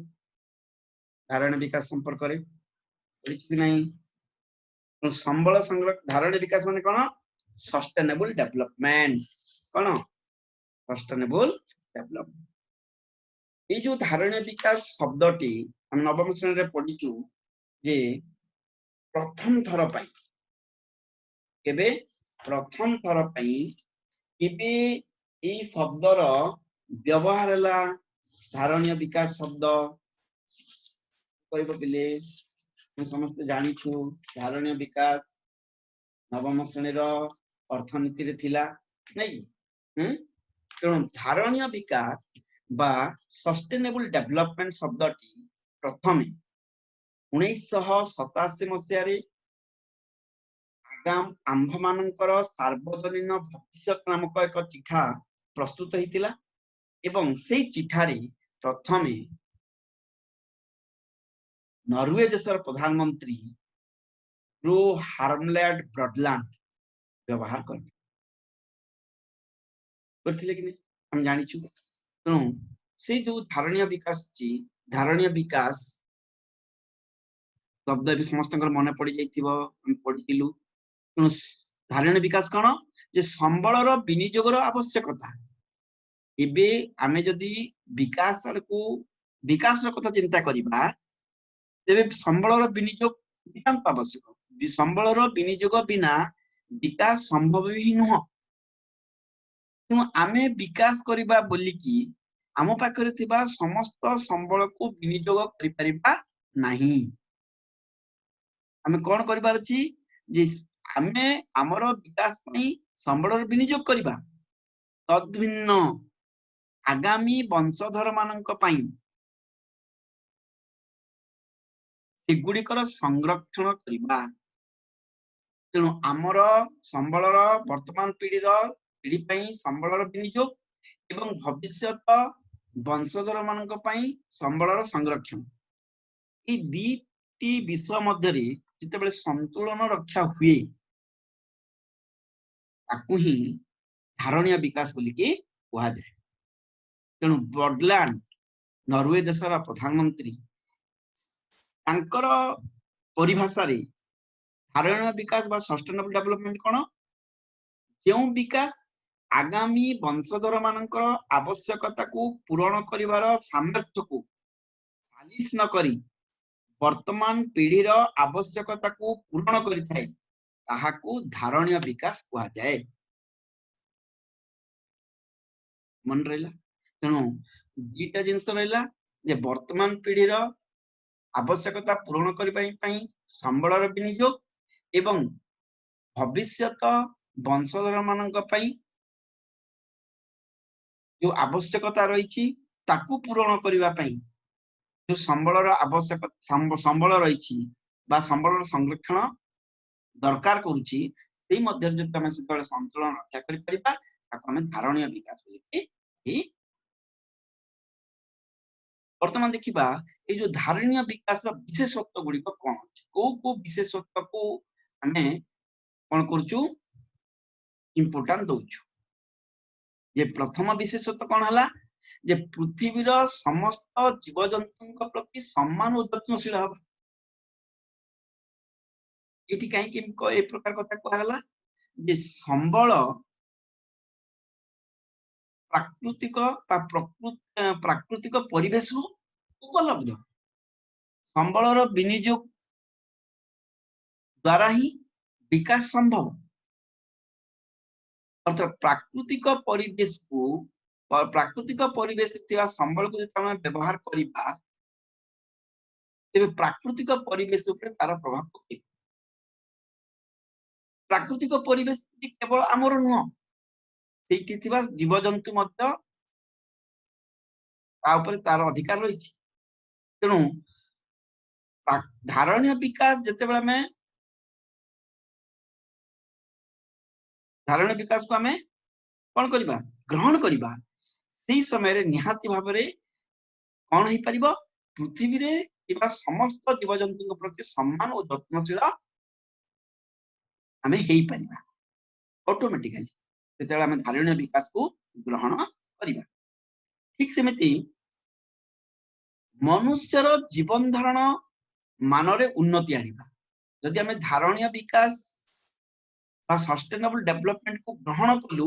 ଧାରଣୀୟ ବିକାଶ ସମ୍ପର୍କରେ, ପଢିଛୁ କି ନାହିଁ? ତେଣୁ ସମ୍ବଳ ସଂଗ୍ରହ, ଧାରଣୀୟ ବିକାଶ ମାନେ କଣ? Sustainable development. କଣ ସଷ୍ଟେନେବୁଲ ଡେଭଲପମେଣ୍ଟ? ଏଇ ଯୋଉ ଧାରଣୀୟ ବିକାଶ ଶବ୍ଦଟି ଆମେ ନବମ ଶ୍ରେଣୀରେ ପଢିଛୁ ଯେ ପ୍ରଥମ ଥର ପାଇଁ କେବେ, ପ୍ରଥମ ଥର ପାଇଁ କେବେ ଏଇ ଶବ୍ଦର ବ୍ୟବହାର ହେଲା ଧାରଣୀୟ ବିକାଶ ଶବ୍ଦ? କହିବ ପିଲେ, ଆମେ ସମସ୍ତେ ଜାଣିଛୁ ଧାରଣୀୟ ବିକାଶ ନବମ ଶ୍ରେଣୀର ଅର୍ଥନୀତିରେ ଥିଲା, ନାଇଁ କି? ତେଣୁ ଧାରଣୀୟ ବିକାଶ ବା ସଷ୍ଟେନେବୁଲ ଡେଭଲପମେଣ୍ଟ ଶବ୍ଦଟି ପ୍ରଥମେ 1987 ମସିହାରେ ଆମ୍ଭମାନଙ୍କର ସାର୍ବଜନୀନ ଭବିଷ୍ୟତ ନାମକ ଏକ ଚିଠା ପ୍ରସ୍ତୁତ ହେଇଥିଲା ଏବଂ ସେଇ ଚିଠାରେ ପ୍ରଥମେ ନରୱେ ଦେଶର ପ୍ରଧାନମନ୍ତ୍ରୀ ଗ୍ରୋ ହାର୍ମଲ୍ୟାଣ୍ଡ ବ୍ରଡଲାଣ୍ଡ ବ୍ୟବହାର କରିଥିଲେ କି ନାଇଁ ଆମେ ଜାଣିଛୁ। ତେଣୁ ସେଇ ଯୋଉ ଧାରଣୀୟ ବିକାଶ, ଧାରଣୀୟ ବିକାଶ ଶବ୍ଦ ଏବେ ସମସ୍ତଙ୍କର ମନେ ପଡିଯାଇଥିବ, ଆମେ ପଢିଥିଲୁ। ତେଣୁ ଧାରଣୀୟ ବିକାଶ କଣ? ଯେ ସମ୍ବଳର ବିନିଯୋଗର ଆବଶ୍ୟକତା। ଏବେ ଆମେ ଯଦି ବିକାଶ ଆଡକୁ, ବିକାଶର କଥା ଚିନ୍ତା କରିବା, ତେବେ ସମ୍ବଳର ବିନିଯୋଗ ନିତାନ୍ତ ଆବଶ୍ୟକ। ସମ୍ବଳର ବିନିଯୋଗ ବିନା ବିକାଶ ସମ୍ଭବ ହିଁ ନୁହଁ। ତେଣୁ ଆମେ ବିକାଶ କରିବା ବୋଲିକି ଆମ ପାଖରେ ଥିବା ସମସ୍ତ ସମ୍ବଳକୁ ବିନିଯୋଗ କରିପାରିବା ନାହିଁ। ଆମେ କଣ କରିବାର ଅଛି ଯେ ଆମେ ଆମର ବିକାଶ ପାଇଁ ସମ୍ବଳର ବିନିଯୋଗ କରିବା, ତଦ୍ଭିନ୍ନ ଆଗାମୀ ବଂଶଧର ମାନଙ୍କ ପାଇଁ ସେଗୁଡ଼ିକର ସଂରକ୍ଷଣ କରିବା। ତେଣୁ ଆମର ସମ୍ବଳର ବର୍ତ୍ତମାନ ପିଢି ପାଇଁ ସମ୍ବଳର ବିନିଯୋଗ ଏବଂ ଭବିଷ୍ୟତ ବଂଶଧର ମାନଙ୍କ ପାଇଁ ସମ୍ବଳର ସଂରକ୍ଷଣ, ଏଇ ଦିଟି ବିଷୟ ମଧ୍ୟରେ ଯେତେବେଳେ ସନ୍ତୁଳନ ରକ୍ଷା ହୁଏ, ତାକୁ ହିଁ ଧାରଣୀୟ ବିକାଶ ବୋଲିକି କୁହାଯାଏ। ତେଣୁ ବର୍ଡଲ୍ୟାଣ୍ଡ, ନରୱେ ଦେଶର ପ୍ରଧାନମନ୍ତ୍ରୀ, ତାଙ୍କର ପରିଭାଷାରେ ଧାରଣୀୟ ବିକାଶ ବା ସଷ୍ଟେନେବଲ ଡେଭଲପମେଣ୍ଟ କଣ? ଯେଉଁ ବିକାଶ ଆଗାମୀ ବଂଶଧର ମାନଙ୍କର ଆବଶ୍ୟକତାକୁ ପୂରଣ କରିବାର ସାମର୍ଥ୍ୟକୁ ସାଲିସ ନ କରି ବର୍ତ୍ତମାନ ପିଢିର ଆବଶ୍ୟକତାକୁ ପୂରଣ କରିଥାଏ, ତାହାକୁ ଧାରଣୀୟ ବିକାଶ କୁହାଯାଏ। ମନେ ରହିଲା? ତେଣୁ ଦିଟା ଜିନିଷ ରହିଲା ଯେ ବର୍ତ୍ତମାନ ପିଢିର ଆବଶ୍ୟକତା ପୂରଣ କରିବା ପାଇଁ ସମ୍ବଳର ବିନିଯୋଗ ଏବଂ ଭବିଷ୍ୟତ ବଂଶଧର ମାନଙ୍କ ପାଇଁ ଯୋଉ ଆବଶ୍ୟକତା ରହିଛି ତାକୁ ପୂରଣ କରିବା ପାଇଁ ଯୋଉ ସମ୍ବଳର ଆବଶ୍ୟକ ସମ୍ବଳ ରହିଛି ବା ସମ୍ବଳର ସଂରକ୍ଷଣ ଦରକାର କରୁଛି, ସେଇ ମଧ୍ୟରେ ଯଦି ଆମେ ସେତେବେଳେ ସନ୍ତୁଳନ ରକ୍ଷା କରିପାରିବା, ତାକୁ ଆମେ ଧାରଣୀୟ ବିକାଶ ବୋଲିକି। ବର୍ତ୍ତମାନ ଦେଖିବା ଏଇ ଯୋଉ ଧାରଣୀୟ ବିକାଶର ବିଶେଷତ୍ୱ ଗୁଡିକ କଣ ଅଛି, କୋଉ କୋଉ ବିଶେଷତ୍ୱକୁ ଆମେ କଣ କରୁଛୁ, ଇମ୍ପୋର୍ଟାନ୍ସ ଦଉଛୁ। ଯେ ପ୍ରଥମ ବିଶେଷତ୍ୱ କଣ ହେଲା ଯେ ପୃଥିବୀର ସମସ୍ତ ଜୀବଜନ୍ତୁଙ୍କ ପ୍ରତି ସମ୍ମାନ ଓ ଯତ୍ନଶୀଳ ହବା। ଏଠି କାହିଁକି ଏ ପ୍ରକାର କଥା କୁହାଗଲା ଯେ ସମ୍ବଳ ପ୍ରାକୃତିକ ବା ପ୍ରାକୃତିକ ପରିବେଶରୁ ଉପଲବ୍ଧ, ସମ୍ବଳର ବିନିଯୋଗ ଦ୍ଵାରା ହିଁ ବିକାଶ ସମ୍ଭବ। ଅର୍ଥାତ୍ ପ୍ରାକୃତିକ ପରିବେଶକୁ, ପ୍ରାକୃତିକ ପରିବେଶ ଥିବା ସମ୍ବଳକୁ ଯଦି ଆମେ ବ୍ୟବହାର କରିବା, ତେବେ ପ୍ରାକୃତିକ ପରିବେଶ ଉପରେ ତାର ପ୍ରଭାବ ପକେଇବ। ପ୍ରାକୃତିକ ପରିବେଶ କେବଳ ଆମର ନୁହଁ, ସେଇଠି ଥିବା ଜୀବଜନ୍ତୁ ମଧ୍ୟ ତା ଉପରେ ତାର ଅଧିକାର ରହିଛି। ତେଣୁ ଧାରଣୀୟ ବିକାଶ, ଯେତେବେଳେ ଆମେ ଧାରଣୀୟ ବିକାଶକୁ ଆମେ କଣ କରିବା, ଗ୍ରହଣ କରିବା, ସେଇ ସମୟରେ ନିହାତି ଭାବରେ କଣ ହେଇପାରିବ, ପୃଥିବୀରେ ଥିବା ସମସ୍ତ ଜୀବଜନ୍ତୁଙ୍କ ପ୍ରତି ସମ୍ମାନ ଓ ଯତ୍ନଶୀଳ ଆମେ ହେଇପାରିବା ଅଟୋମେଟିକାଲି, ଯେତେବେଳେ ଆମେ ଧାରଣୀୟ ବିକାଶକୁ ଗ୍ରହଣ କରିବା। ଠିକ ସେମିତି ମନୁଷ୍ୟର ଜୀବନ ଧାରଣ ମାନରେ ଉନ୍ନତି ଆଣିବା। ଯଦି ଆମେ ଧାରଣୀୟ ବିକାଶ ବା ସଷ୍ଟେନେବଲ ଡେଭଲପମେଣ୍ଟକୁ ଗ୍ରହଣ କଲୁ,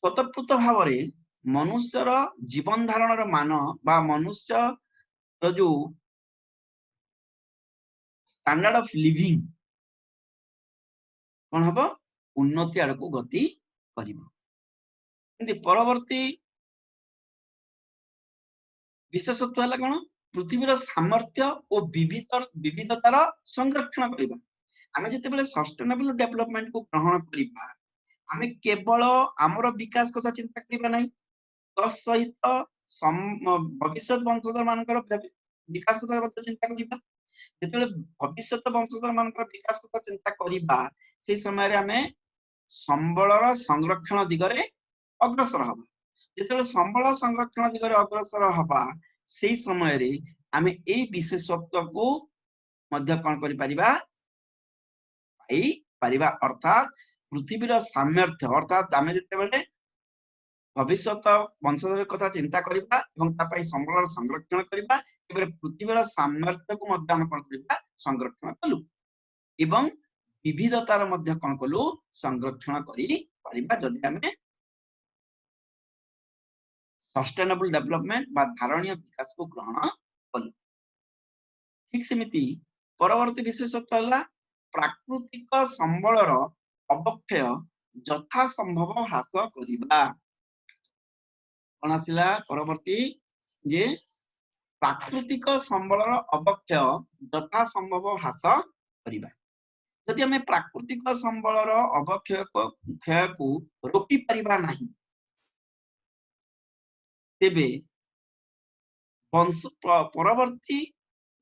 ସ୍ୱତଃପ୍ରତ ଭାବରେ ମନୁଷ୍ୟର ଜୀବନ ଧାରଣର ମାନ ବା ମନୁଷ୍ୟର ଯୋଉ ଷ୍ଟାଣ୍ଡାର୍ଡ ଅଫ ଲିଭିଂ କଣ ହବ, ଉନ୍ନତି ଆଡକୁ ଗତି କରିବ। କିନ୍ତୁ ପରବର୍ତ୍ତୀ ବିଶେଷତ୍ୱ ହେଲା କଣ, ପୃଥିବୀର ସାମର୍ଥ୍ୟ ଓ ବିବିଧତାର ସଂରକ୍ଷଣ କରିବା। ଆମେ ଯେତେବେଳେ ସଷ୍ଟେନେବଲ ଡେଭଲପମେଣ୍ଟକୁ ଗ୍ରହଣ କରିବା, ଆମେ କେବଳ ଆମର ବିକାଶ କଥା ଚିନ୍ତା କରିବା ନାହିଁ, ତା ସହିତ ଭବିଷ୍ୟତ ବଂଶଧର ମାନଙ୍କର ବିକାଶ କଥା ମଧ୍ୟ ଚିନ୍ତା କରିବା। ଯେତେବେଳେ ଭବିଷ୍ୟତ ବଂଶଧର ମାନଙ୍କର ବିକାଶ କଥା ଚିନ୍ତା କରିବା, ସେଇ ସମୟରେ ଆମେ ସମ୍ବଳର ସଂରକ୍ଷଣ ଦିଗରେ ଅଗ୍ରସର ହବା। ଯେତେବେଳେ ସମ୍ବଳ ସଂରକ୍ଷଣ ଦିଗରେ ଅଗ୍ରସର ହବା, ସେଇ ସମୟରେ ଆମେ ଏଇ ବିଶେଷତ୍ୱକୁ ମଧ୍ୟ କଣ କରିପାରିବା, ପାଇପାରିବା। ଅର୍ଥାତ୍ ପୃଥିବୀର ସାମର୍ଥ୍ୟ, ଅର୍ଥାତ୍ ଆମେ ଯେତେବେଳେ ଭବିଷ୍ୟତ ବଂଶଧର କଥା ଚିନ୍ତା କରିବା ଏବଂ ତା ପାଇଁ ସମ୍ବଳର ସଂରକ୍ଷଣ କରିବା, ତେବେ ପୃଥିବୀର ସାମର୍ଥ୍ୟକୁ ମଧ୍ୟ ଆମେ କଣ କରିବା, ସଂରକ୍ଷଣ କଲୁ ଏବଂ ବିବିଧତାର ମଧ୍ୟ କଣ କଲୁ, ସଂରକ୍ଷଣ କରିପାରିବା, ଯଦି ଆମେ ସଷ୍ଟେନେବଲ ଡେଭଲପମେଣ୍ଟ ବା ଧାରଣୀୟ ବିକାଶକୁ ଗ୍ରହଣ କଲୁ। ଠିକ ସେମିତି ପରବର୍ତ୍ତୀ ବିଶେଷତ୍ୱ ହେଲା ପ୍ରାକୃତିକ ସମ୍ବଳର ଅବକ୍ଷୟ ଯଥା ସମ୍ଭବ ହ୍ରାସ କରିବା। କଣ ଆସିଲା ପରବର୍ତ୍ତୀ, ଯେ ପ୍ରାକୃତିକ ସମ୍ବଳର ଅବକ୍ଷୟ ଯଥା ସମ୍ଭବ ହ୍ରାସ କରିବା। ଯଦି ଆମେ ପ୍ରାକୃତିକ ସମ୍ବଳର ଅବକ୍ଷୟ କ୍ଷୟକୁ ରୋକି ପାରିବା ନାହିଁ, ତେବେ ବଂଶ ପରବର୍ତ୍ତୀ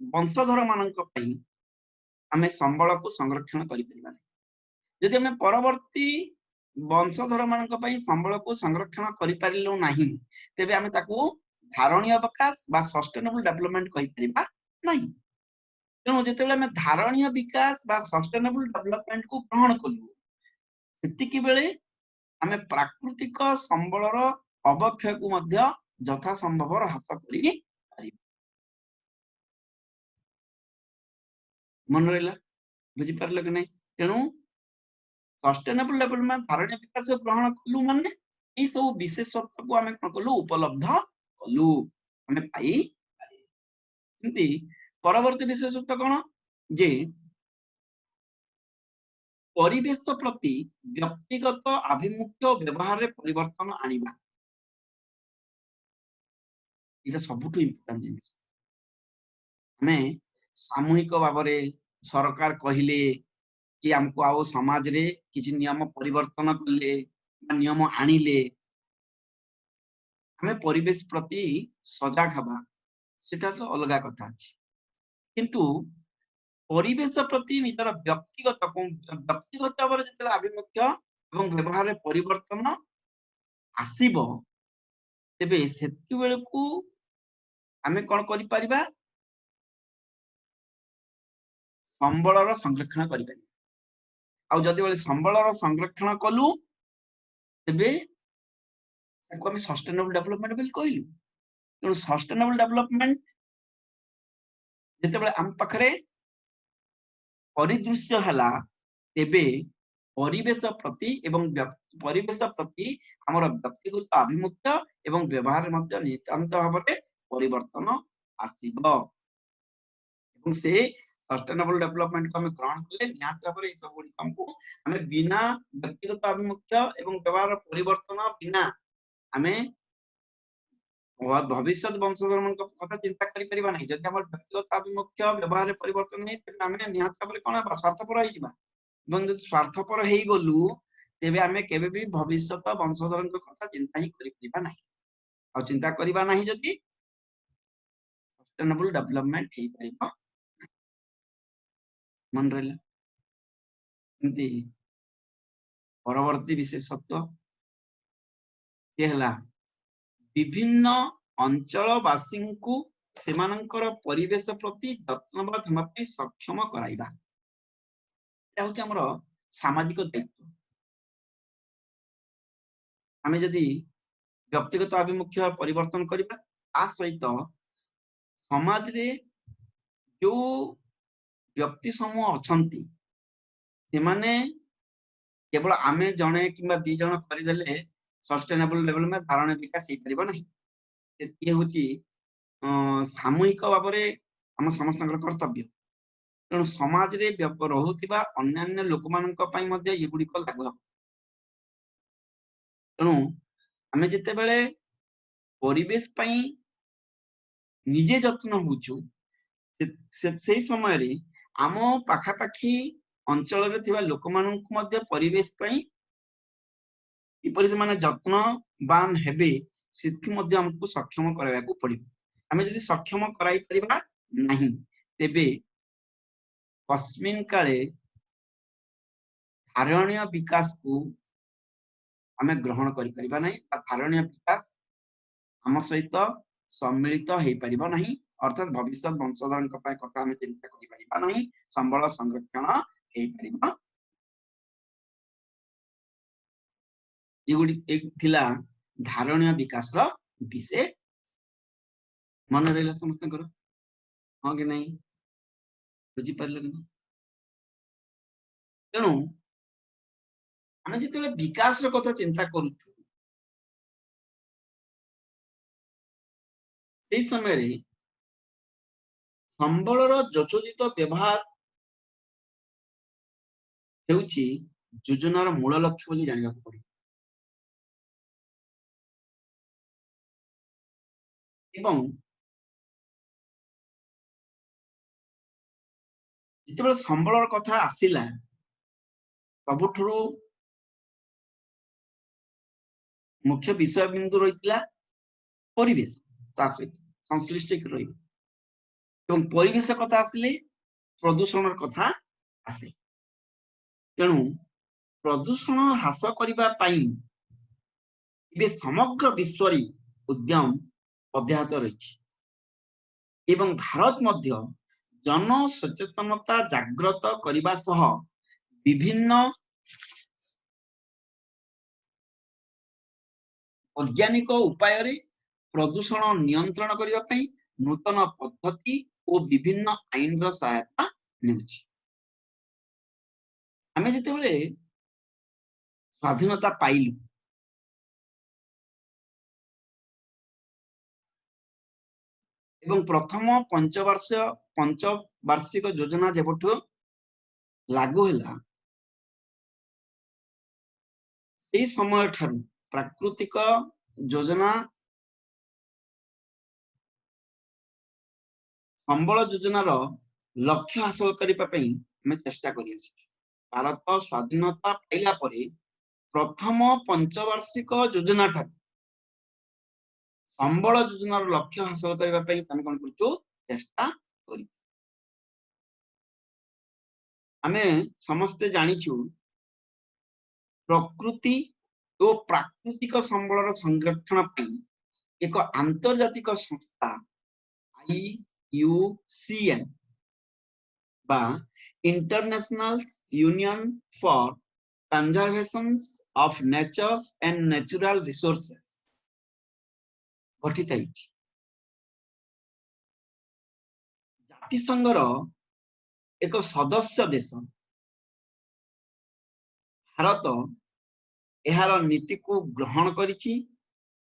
ବଂଶଧର ମାନଙ୍କ ପାଇଁ ଆମେ ସମ୍ବଳକୁ ସଂରକ୍ଷଣ କରିପାରିବା ନାହିଁ। ଯଦି ଆମେ ପରବର୍ତ୍ତୀ ବଂଶଧର ମାନଙ୍କ ପାଇଁ ସମ୍ବଳକୁ ସଂରକ୍ଷଣ କରିପାରିଲୁ ନାହିଁ, ତେବେ ଆମେ ତାକୁ ଧାରଣୀୟ ବିକାଶ ବା ସଷ୍ଟେନେବଲ ଡେଭଲପମେଣ୍ଟ କହିପାରିବା ନାହିଁ। ତେଣୁ ଯେତେବେଳେ ଆମେ ଧାରଣୀୟ ବିକାଶ ବା ସଷ୍ଟେନେବଲ ଡେଭଲପମେଣ୍ଟକୁ ଗ୍ରହଣ କଲୁ, ସେତିକି ବେଳେ ଆମେ ପ୍ରାକୃତିକ ସମ୍ବଳର ଅବକ୍ଷୟକୁ ମଧ୍ୟ ଯଥା ସମ୍ଭବ ହ୍ରାସ କରିପାରିବା। ମନେ ରହିଲା? ବୁଝିପାରିଲ କି ନାଇଁ? ତେଣୁ ସଷ୍ଟେନେବଲ ଡେଭଲପମେଣ୍ଟ ଧାରଣୀୟ ବିକାଶ ଗ୍ରହଣ କଲୁ ମାନେ ଏଇ ସବୁ ବିଶେଷତ୍ୱକୁ ଆମେ କଣ କଲୁ? ଉପଲବ୍ଧ କଲୁ, ଆମେ ପାଇପାରିଲୁ। ଏମିତି ପରବର୍ତ୍ତୀ ବିଶେଷତ୍ୱ କଣ? ଯେ ପରିବେଶ ପ୍ରତି ବ୍ୟକ୍ତିଗତ ଆଭିମୁଖ୍ୟ ଓ ବ୍ୟବହାରରେ ପରିବର୍ତ୍ତନ ଆଣିବା। ଏଇଟା ସବୁଠୁ ଇମ୍ପୋର୍ଟାଣ୍ଟ ଜିନିଷ। ଆମେ ସାମୂହିକ ଭାବରେ ସରକାର କହିଲେ କି ଆମକୁ ଆଉ ସମାଜରେ କିଛି ନିୟମ ପରିବର୍ତ୍ତନ କଲେ ବା ନିୟମ ଆଣିଲେ ଆମେ ପରିବେଶ ପ୍ରତି ସଜାଗ ହବା, ସେଟା ତ ଅଲଗା କଥା ଅଛି। କିନ୍ତୁ ପରିବେଶ ପ୍ରତି ନିଜର ବ୍ୟକ୍ତିଗତ ଭାବରେ ଯେତେବେଳେ ଆଭିମୁଖ୍ୟ ଏବଂ ବ୍ୟବହାରରେ ପରିବର୍ତ୍ତନ ଆସିବ, ତେବେ ସେତିକି ବେଳକୁ ଆମେ କଣ କରିପାରିବା? ସମ୍ବଳର ସଂରକ୍ଷଣ କରିପାରିବା। ଆଉ ଯଦି ବେଳେ ସମ୍ବଳର ସଂରକ୍ଷଣ କଲୁ, ତେବେ ତାକୁ ଆମେ ସଷ୍ଟେନେବଲ ଡେଭଲପମେଣ୍ଟ ବୋଲି କହିଲୁ। ତେଣୁ ସଷ୍ଟେନେବଲ ଡେଭଲପମେଣ୍ଟ ଯେତେବେଳେ ଆମ ପାଖରେ ପରିଦୃଶ୍ୟ ହେଲା, ତେବେ ପରିବେଶ ପ୍ରତି ଏବଂ ପରିବେଶ ପ୍ରତି ଆମର ବ୍ୟକ୍ତିଗତ ଆଭିମୁଖ୍ୟ ଏବଂ ବ୍ୟବହାରରେ ମଧ୍ୟ ନିତାନ୍ତ ଭାବରେ ପରିବର୍ତ୍ତନ ଆସିବ। ଏବଂ ସେ ସଷ୍ଟେନେବଲ ଡେଭଲପମେଣ୍ଟକୁ ଆମେ ଗ୍ରହଣ କଲେ ନିହାତି ଭାବରେ ଏଇ ସବୁ ଗୁଡିକ ଆମକୁ ଆମେ ବିନା ବ୍ୟକ୍ତିଗତ ଆଭିମୁଖ୍ୟ ଏବଂ ବ୍ୟବହାର ପରିବର୍ତ୍ତନ ବିନା ଆମେ ଭବିଷ୍ୟତ ବଂଶଧରମାନଙ୍କ କଥା ଚିନ୍ତା କରିପାରିବା ନାହିଁ। ଯଦି ଆମର ବ୍ୟକ୍ତିଗତ ଆଭିମୁଖ୍ୟ ବ୍ୟବହାରରେ ପରିବର୍ତ୍ତନ ନାହିଁ, ତେବେ ଆମେ ନିହାତି ଭାବରେ କଣ ହେବା? ସ୍ୱାର୍ଥପର ହେଇଯିବା। ଏବଂ ଯଦି ସ୍ୱାର୍ଥପର ହେଇଗଲୁ, ତେବେ ଆମେ କେବେ ବି ଭବିଷ୍ୟତ ବଂଶଧରଙ୍କ କଥା ଚିନ୍ତା ହିଁ କରିପାରିବା ନାହିଁ। ଆଉ ଚିନ୍ତା କରିବା ନାହିଁ ଯଦି, ସଷ୍ଟେନେବଲ ଡେଭଲପମେଣ୍ଟ ହେଇପାରିବ। ମନେ ରହିଲା? ଏମିତି ପରବର୍ତ୍ତୀ ବିଶେଷତ୍ୱ ସିଏ ହେଲା ବିଭିନ୍ନ ଅଞ୍ଚଳବାସୀଙ୍କୁ ସେମାନଙ୍କର ପରିବେଶ ପ୍ରତି ଯତ୍ନବାନ ହେବା ପାଇଁ ସକ୍ଷମ କରାଇବା। ଏଇଟା ହଉଛି ଆମର ସାମାଜିକ ଦାୟିତ୍ୱ। ଆମେ ଯଦି ବ୍ୟକ୍ତିଗତ ଆଭିମୁଖ୍ୟ ପରିବର୍ତ୍ତନ କରିବା, ତା ସହିତ ସମାଜରେ ଯୋଉ ବ୍ୟକ୍ତି ସମୂହ ଅଛନ୍ତି, ସେମାନେ କେବଳ ଆମେ ଜଣେ କିମ୍ବା ଦି ଜଣ କରିଦେଲେ ସଷ୍ଟେନେବଲ ଡେଭଲପମେଣ୍ଟ ଧାରଣା ବିକାଶ ହେଇପାରିବ ନାହିଁ। ଇଏ ହଉଛି ସାମୂହିକ ଭାବରେ ଆମ ସମସ୍ତଙ୍କର କର୍ତ୍ତବ୍ୟ। ତେଣୁ ସମାଜରେ ରହୁଥିବା ଅନ୍ୟାନ୍ୟ ଲୋକମାନଙ୍କ ପାଇଁ ମଧ୍ୟ ଏଗୁଡିକ ଲାଗୁ ହବ। ତେଣୁ ଆମେ ଯେତେବେଳେ ପରିବେଶ ପାଇଁ ନିଜେ ଯତ୍ନ ହଉଛୁ, ସେଇ ସମୟରେ ଆମ ପାଖାପାଖି ଅଞ୍ଚଳରେ ଥିବା ଲୋକମାନଙ୍କୁ ମଧ୍ୟ ପରିବେଶ ପାଇଁ କିପରି ସେମାନେ ଯତ୍ନବାନ ହେବେ, ସେଥି ମଧ୍ୟ ଆମକୁ ସକ୍ଷମ କରାଇବାକୁ ପଡିବ। ଆମେ ଯଦି ସକ୍ଷମ କରାଇ ପାରିବା ନାହିଁ, ତେବେ କସ୍ମିନ କାଳେ ଧାରଣୀୟ ବିକାଶକୁ ଆମେ ଗ୍ରହଣ କରିପାରିବା ନାହିଁ ବା ଧାରଣୀୟ ବିକାଶ ଆମ ସହିତ ସମ୍ମିଳିତ ହେଇପାରିବ ନାହିଁ। ଅର୍ଥାତ୍ ଭବିଷ୍ୟତ ବଂଶଧରଙ୍କ ପାଇଁ କଥା ଆମେ ଚିନ୍ତା କରିପାରିବା ନାହିଁ, ସମ୍ବଳ ସଂରକ୍ଷଣ ହେଇପାରିବ। ଏଗୁଡିକ ଥିଲା ଧାରଣୀୟ ବିକାଶର ବିଷୟ। ମନେ ରହିଲା ସମସ୍ତଙ୍କର? ହଁ କି ନାଇଁ? ବୁଝିପାରିଲ କି ନାଇଁ? ତେଣୁ ଆମେ ଯେତେବେଳେ ବିକାଶର କଥା ଚିନ୍ତା କରୁଛୁ, ସେଇ ସମୟରେ ସମ୍ବଳର ଯଥୋଚିତ ବ୍ୟବହାର ହେଉଛି ଯୋଜନାର ମୂଳ ଲକ୍ଷ୍ୟ ବୋଲି ଜାଣିବାକୁ ପଡିବ। ଏବଂ ଯେତେବେଳେ ସମ୍ବଳର କଥା ଆସିଲା, ସବୁଠାରୁ ମୁଖ୍ୟ ବିଷୟ ବିନ୍ଦୁ ରହିଥିଲା ପରିବେଶ, ତା ସହିତ ସଂଶ୍ଳିଷ୍ଟ ହେଇକି ରହିବ। ଏବଂ ପରିବେଶ କଥା ଆସିଲେ ପ୍ରଦୂଷଣର କଥା ଆସେ। ତେଣୁ ପ୍ରଦୂଷଣ ହ୍ରାସ କରିବା ପାଇଁ ଏବେ ସମଗ୍ର ବିଶ୍ୱରେ ଉଦ୍ୟମ ଅବ୍ୟାହତ ରହିଛି ଏବଂ ଭାରତ ମଧ୍ୟ ଜନସଚେତନତା ଜାଗ୍ରତ କରିବା ସହ ବିଭିନ୍ନ ବୈଜ୍ଞାନିକ ଉପାୟରେ ପ୍ରଦୂଷଣ ନିୟନ୍ତ୍ରଣ କରିବା ପାଇଁ ନୂତନ ପଦ୍ଧତି ଓ ବିଭିନ୍ନ ଆଇନର ସହାୟତା ନେଉଛି। ଆମେ ଯେତେବେଳେ ସ୍ୱାଧୀନତା ପାଇଲୁ, ଏବଂ ପ୍ରଥମ ପଞ୍ଚବାର୍ଷିକ ଯୋଜନା ଯେବେଠୁ ଲାଗୁ ହେଲା, ସେଇ ସମୟ ଠାରୁ ପ୍ରାକୃତିକ ଯୋଜନା, ସମ୍ବଳ ଯୋଜନାର ଲକ୍ଷ୍ୟ ହାସଲ କରିବା ପାଇଁ ଆମେ ଚେଷ୍ଟା କରିଆସିଛୁ। ଭାରତ ସ୍ୱାଧୀନତା ପାଇଲା ପରେ ପ୍ରଥମ ପଞ୍ଚବାର୍ଷିକ ଯୋଜନା ଠାରୁ ସମ୍ବଳ ଯୋଜନାର ଲକ୍ଷ୍ୟ ହାସଲ କରିବା ପାଇଁ ଆମେ କଣ କରୁଛୁ, ଚେଷ୍ଟା କରିଛୁ। ଆମେ ସମସ୍ତେ ଜାଣିଛୁ ପ୍ରକୃତି ଓ ପ୍ରାକୃତିକ ସମ୍ବଳର ସଂରକ୍ଷଣ ପାଇଁ ଏକ ଆନ୍ତର୍ଜାତିକ ସଂସ୍ଥା IUCN ବା International Union for Conservation of Natures and Natural Resources ଗଠିତ ହେଇଛି। ଜାତିସଂଘର ଏକ ସଦସ୍ୟ ଦେଶ ଭାରତ ଏହାର ନୀତିକୁ ଗ୍ରହଣ କରିଛି।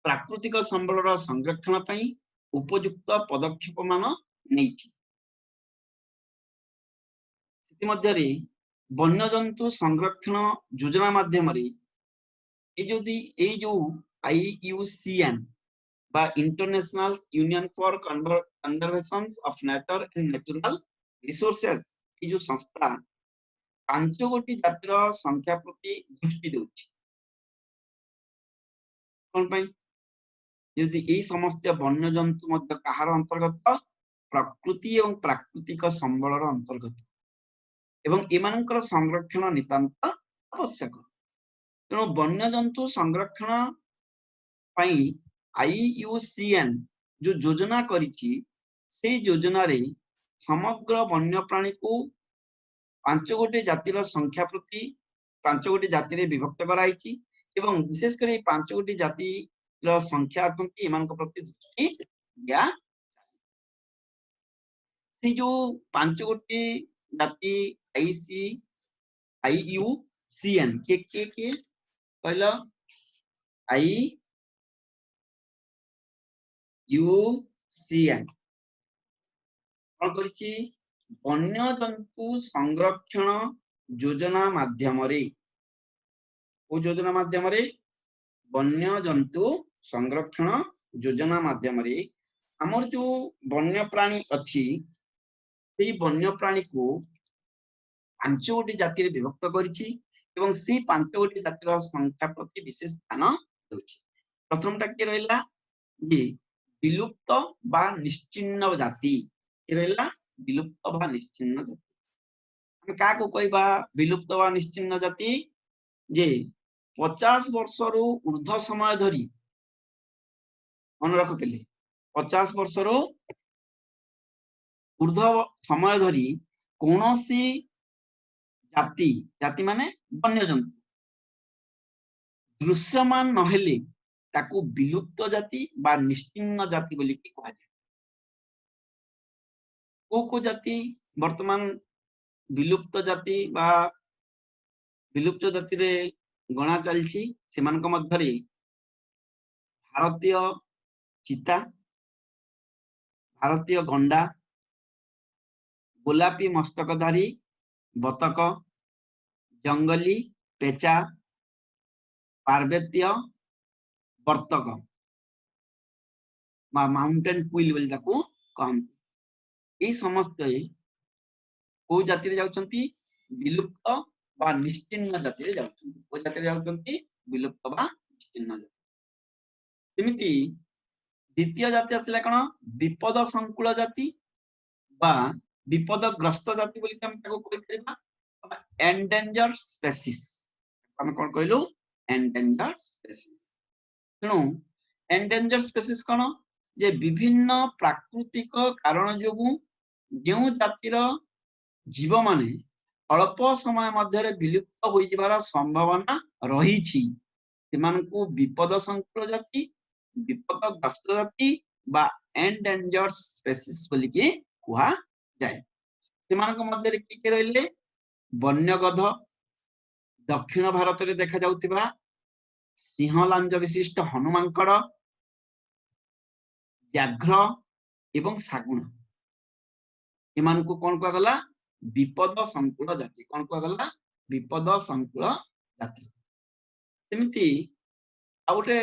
ପ୍ରାକୃତିକ ସମ୍ବଳର ସଂରକ୍ଷଣ ପାଇଁ ଉପଯୁକ୍ତ ପଦକ୍ଷେପ ମାନ ନେଇଛି। ସେଥିମଧ୍ୟରେ ବନ୍ୟଜନ୍ତୁ ସଂରକ୍ଷଣ ଯୋଜନା ମାଧ୍ୟମରେ ଏଇ ଯୋଉ IUCN ବା International Union for Conservation of Nature and Natural Resources, ଏଇ ଯୋଉ ସଂସ୍ଥା 5 ଗୋଟି ଜାତିର ସଂଖ୍ୟା ପ୍ରତି ଦୃଷ୍ଟି ଦଉଛି। କଣ ପାଇଁ? ଯଦି ଏଇ ସମସ୍ତ ବନ୍ୟଜନ୍ତୁ ମଧ୍ୟ କାହାର ଅନ୍ତର୍ଗତ? ପ୍ରକୃତି ଏବଂ ପ୍ରାକୃତିକ ସମ୍ବଳର ଅନ୍ତର୍ଗତ, ଏବଂ ଏମାନଙ୍କର ସଂରକ୍ଷଣ ନିତାନ୍ତ ଆବଶ୍ୟକ। ତେଣୁ ବନ୍ୟଜନ୍ତୁ ସଂରକ୍ଷଣ ପାଇଁ IUCN ଯୋଉ ଯୋଜନା କରିଛି, ସେଇ ଯୋଜନାରେ ସମଗ୍ର ବନ୍ୟପ୍ରାଣୀକୁ 5 ଗୋଟି ଜାତିର ସଂଖ୍ୟା ପ୍ରତି 5 ଗୋଟି ଜାତିରେ ବିଭକ୍ତ କରାଯାଇଛି ଏବଂ ବିଶେଷ କରି 5 ଗୋଟି ଜାତିର ସଂଖ୍ୟା ଅଛନ୍ତି, ଏମାନଙ୍କ ପ୍ରତି ଦୃଷ୍ଟି ଦିଆ। ସେଇ ଯୋଉ 5 ଗୋଟି ଜାତି IUCN କିଏ କିଏ କିଏ କହିଲ? IUCN କଣ କରିଛି? ବନ୍ୟଜନ୍ତୁ ସଂରକ୍ଷଣ ଯୋଜନା ମାଧ୍ୟମରେ, କୋଉ ଯୋଜନା ମାଧ୍ୟମରେ? ବନ୍ୟଜନ୍ତୁ ସଂରକ୍ଷଣ ଯୋଜନା ମାଧ୍ୟମରେ ଆମର ଯୋଉ ବନ୍ୟପ୍ରାଣୀ ଅଛି, ସେଇ ବନ୍ୟପ୍ରାଣୀକୁ 5 ଗୋଟି ଜାତିରେ ବିଭକ୍ତ କରିଛି ଏବଂ ସେଇ 5 ଗୋଟି ଜାତିର ସଂଖ୍ୟା ପ୍ରତି ବିଶେଷ ଧ୍ୟାନ ଦଉଛି। ପ୍ରଥମଟା କିଏ ରହିଲା? ଯେ ବିଲୁପ୍ତ ବା ନିଶ୍ଚିହ୍ନ ଜାତି। କିଏ ରହିଲା? ବିଲୁପ୍ତ ବା ନିଶ୍ଚିହ୍ନ ଜାତି। ଆମେ କାହାକୁ କହିବା ବିଲୁପ୍ତ ବା ନିଶ୍ଚିହ୍ନ ଜାତି? ଯେ 50 ବର୍ଷରୁ ଉର୍ଦ୍ଧ୍ୱ ସମୟ ଧରି, ମନେ ରଖ ପିଲେ, 50 ବର୍ଷରୁ ଉର୍ଦ୍ଧ୍ୱ ସମୟ ଧରି କୌଣସି ଜାତି, ଜାତି ମାନେ ବନ୍ୟଜନ୍ତୁ, ଦୃଶ୍ୟମାନ ନହେଲେ ତାକୁ ବିଲୁପ୍ତ ଜାତି ବା ନିଶ୍ଚିହ୍ନ ଜାତି ବୋଲିକି କୁହାଯାଏ। କୋଉ କୋଉ ଜାତି ବର୍ତ୍ତମାନ ବିଲୁପ୍ତ ଜାତି ବା ବିଲୁପ୍ତ ଜାତିରେ ଗଣା ଚାଲିଛି? ସେମାନଙ୍କ ମଧ୍ୟରେ ଭାରତୀୟ ଚିତା, ଭାରତୀୟ ଗଣ୍ଡା, ଗୋଲାପୀ ମସ୍ତକଧାରୀ ବତକ, ଜଙ୍ଗଲୀ ପେଚା, ପାର୍ବତୀୟ ବର୍ତ୍ତକ ବା ମାଉଣ୍ଟେନ କୁଇଲ ବୋଲି ତାକୁ କହନ୍ତି। ଏଇ ସମସ୍ତେ କୋଉ ଜାତିରେ ଯାଉଛନ୍ତି? ବିଲୁପ୍ତ ବା ନିଶ୍ଚିହ୍ନ ଜାତିରେ ଯାଉଛନ୍ତି। କୋଉ ଜାତିରେ ଯାଉଛନ୍ତି? ବିଲୁପ୍ତ ବା ନିଶ୍ଚିହ୍ନ ଜାତି। ସେମିତି ଦ୍ୱିତୀୟ ଜାତି ଆସିଲା କଣ? ବିପଦ ସଂକୁଳ ଜାତି ବା ବିପଦଗ୍ରସ୍ତ ଜାତି ବୋଲିକି ଆମେ ତାକୁ କହିପାରିବା, ଏଣ୍ଡେଞ୍ଜର ସ୍ପେସିସ୍। ଆମେ କଣ କହିଲୁ? ଏଣ୍ଡେଞ୍ଜର ସ୍ପେସିସ୍। ତେଣୁ ଏଣ୍ଡେଞ୍ଜର ସ୍ପେସିସ୍ କଣ? ଯେ ବିଭିନ୍ନ ପ୍ରାକୃତିକ କାରଣ ଯୋଗୁଁ ଯେଉଁ ଜାତିର ଜୀବମାନେ ଅଳ୍ପ ସମୟ ମଧ୍ୟରେ ବିଲୁପ୍ତ ହୋଇଯିବାର ସମ୍ଭାବନା ରହିଛି, ସେମାନଙ୍କୁ ବିପଦ ସଂକୁଳ ଜାତି, ବିପଦଗ୍ରସ୍ତ ଜାତି ବା ଏଣ୍ଡେଞ୍ଜର ସ୍ପେସିସ୍ ବୋଲିକି କୁହାଯାଏ। ସେମାନଙ୍କ ମଧ୍ୟରେ କିଏ କିଏ ରହିଲେ? ବନ୍ୟଗଧ, ଦକ୍ଷିଣ ଭାରତରେ ଦେଖାଯାଉଥିବା ସିଂହ ଲାଞ୍ଜ ବିଶିଷ୍ଟ ହନୁମାଙ୍କଡ, ବ୍ୟାଘ୍ର ଏବଂ ଶାଗୁଣା। ଏମାନଙ୍କୁ କଣ କୁହାଗଲା? ବିପଦ ସଂକୁଳ ଜାତି। କଣ କୁହାଗଲା? ବିପଦ ସଂକୁଳ ଜାତି। ସେମିତି ଆଉ ଗୋଟେ